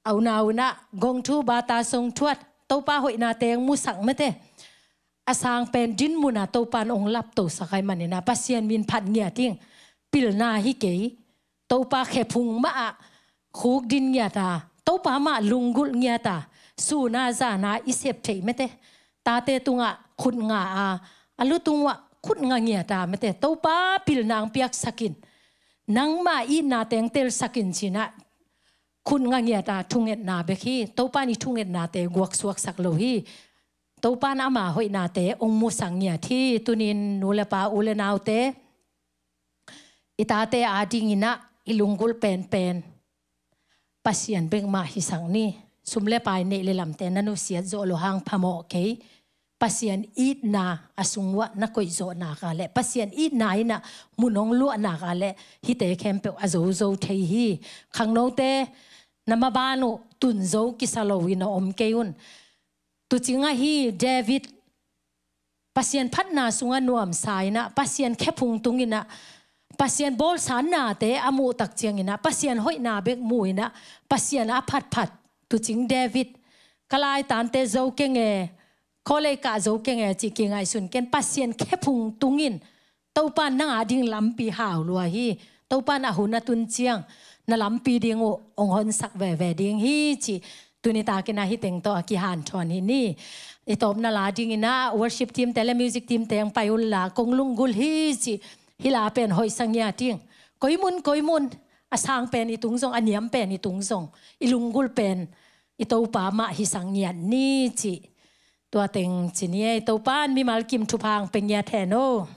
A unau in ah gong thu bata song thuat, Topa hoihnate hong musak mate. A sang pen din mun ah Topa'n hong laptosak ahih manin ah Pasian min phat ngiat ing. Pilna hi kei. Topa khephung mah ah khukdin ngiat a, Topa mah lunggulh ngiat a, sun a zan a i sep theih mate. Tate tungah khut nga a, a lu tungah khut nga ngiat a mate. Topa pilna hong piaksak in. Nangmah itna teng telsak in ci-in ah khut nga ngiat a thungetna bek hi. Topa'n i thungetnate guaksuaksak lo hi. Topa'n ama hoihnate hong musak ngiat hi. Tuni-in nu le pa, u le naute, i tate adingin ah i lunggulh penpen Pasian bek mah hisak ni. Sum le pai neih le lamte na nusiat zawh loh hang phamawh kei. Pasian itna a sung uah na koih zawh nak a leh, Pasian itna in ah mun hong luah nak a leh, hihte khempeuh a zozo thei hi. Khangnote, na maban uh tun zo kisa lo in a om kei un. Tuucing ahi David, Pasian phatna sungah nuamsa in ah, Pasian khephung tung in ah, Pasian bawlsa nate a muh tak ciangin ah, Pasian hoihna bek mu in ah, Pasian a phatphat. Tuucing David, ka laitante zo keng e, khawlei kah zo keng e cih kingaihsun ken, Pasian khephung tung in, Topa'n nang ading lampi hau lua hi. Topa'n a hun a tun ciang na lampi ding uh hong honsak veve ding hi cih tuni takin ah hih teng tawh a kihanthawn hi ni. I tawpna la dingin ah worship team te le music team te hong pai un la, kong lunggulh hi cih hih la pen hoihsa ngiat ing. Koi mun koi mun, a sang pen i tung zong, a niam pen i tung zong, i lunggulh pen i Topa mah hisak ngiat ni cih tua teng ci ni ei. Topa'n mimal kim thupha hong pia ngiat hen aw.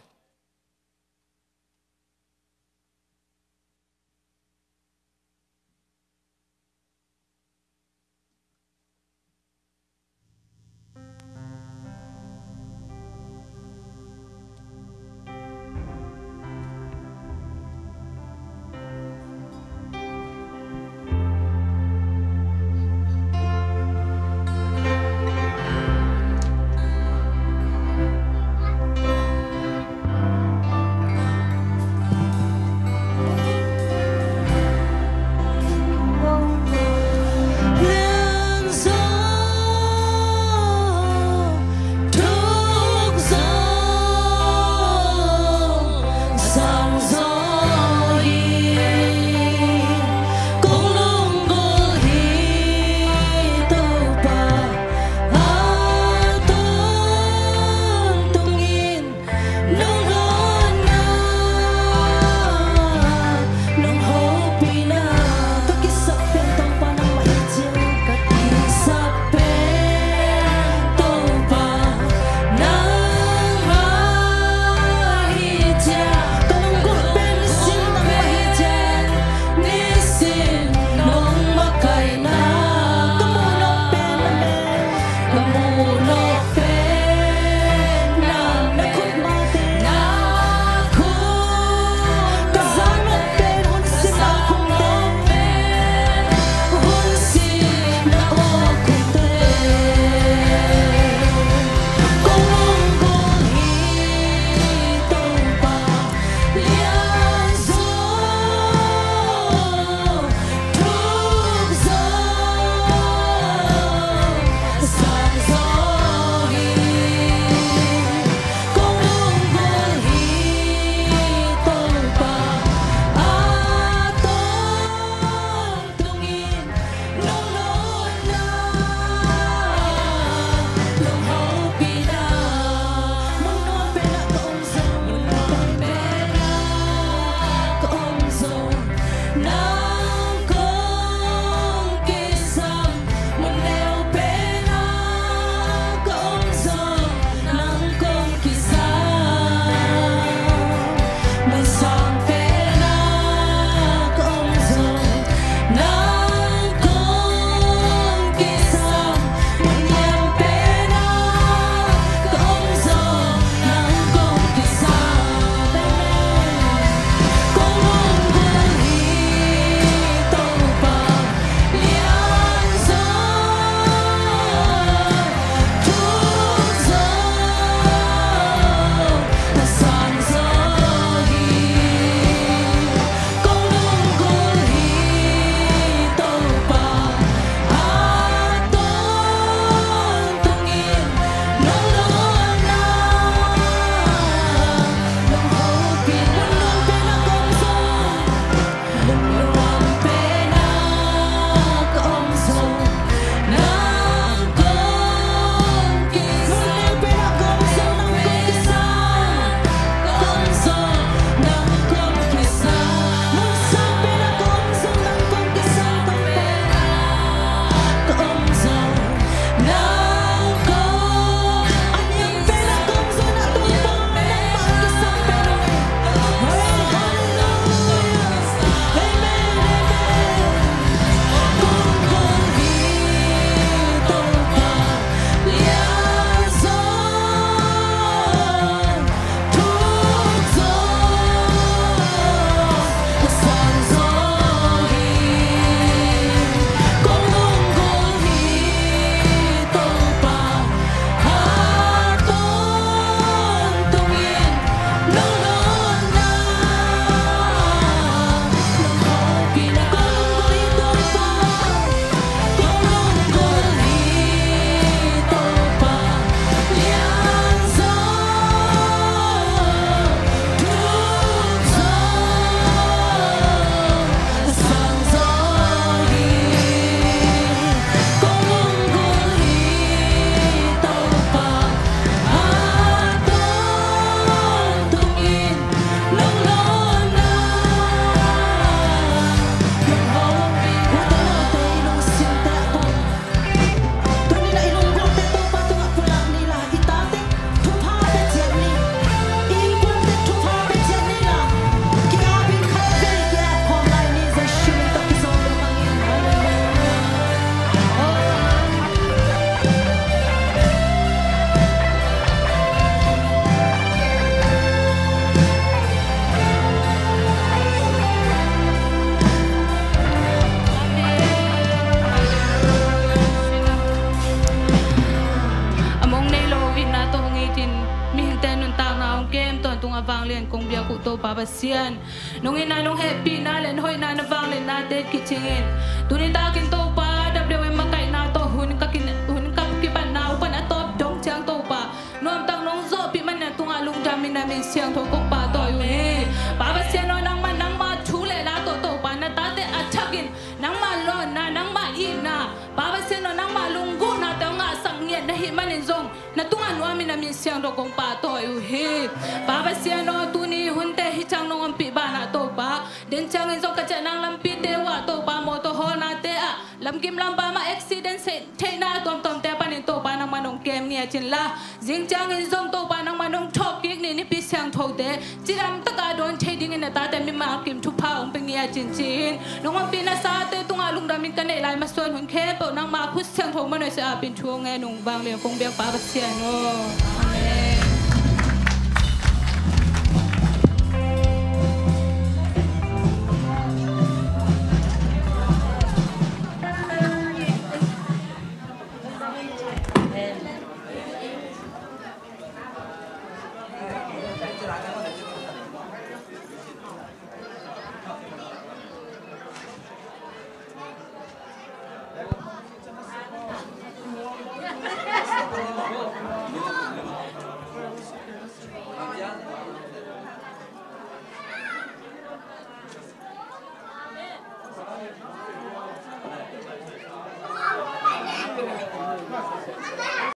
Pasian nuntakna hong kem tawntung a vanglian kong biak uh Topa Pasian. Nong itna nong hehpihna le na hoihna na vangliatnate kicingin tuni takin Topa W M makaihna tawh hun ka kin hun ka kipatna uh pan a tawp dong ciang Topa nuamtak nong zawhpih manin a tungah lungdamin na min siangtho kong pahtawi uh hi. Pa Pasian aw, nangman nangma thu le la tawh Topa na tate a thakin nangma lawnna nangma itna Pa Pasian aw, nangma lunggulhnate hong ngahsak ngiat na hih manin zong na tungah nuamin a min siangtho kong pahtawi uh hi. Pa Pasian aw, tuni hunte hi ciang nong ompih banah Topa den ciangin zong ka ciah nang lampite uh ah Topa mawtaw hawlnate ah lamkim lambam ah accident theihna tuamtuamte panin Topa nangman hong kem ngiat inla zing ciangin zong Topa nangman hong thawhkik ni nipi siangthote cidam taka dawn thei dingin na tate mimal kim thupha hong pia ngiat in ci-in nong ompihna sate tungah lungdamin ka neih lai masuan hun khempeuh nangma khut siangtho manawh sia apin thu hong ngen ung vanglian kong biak Pa Pasian aw. Amen.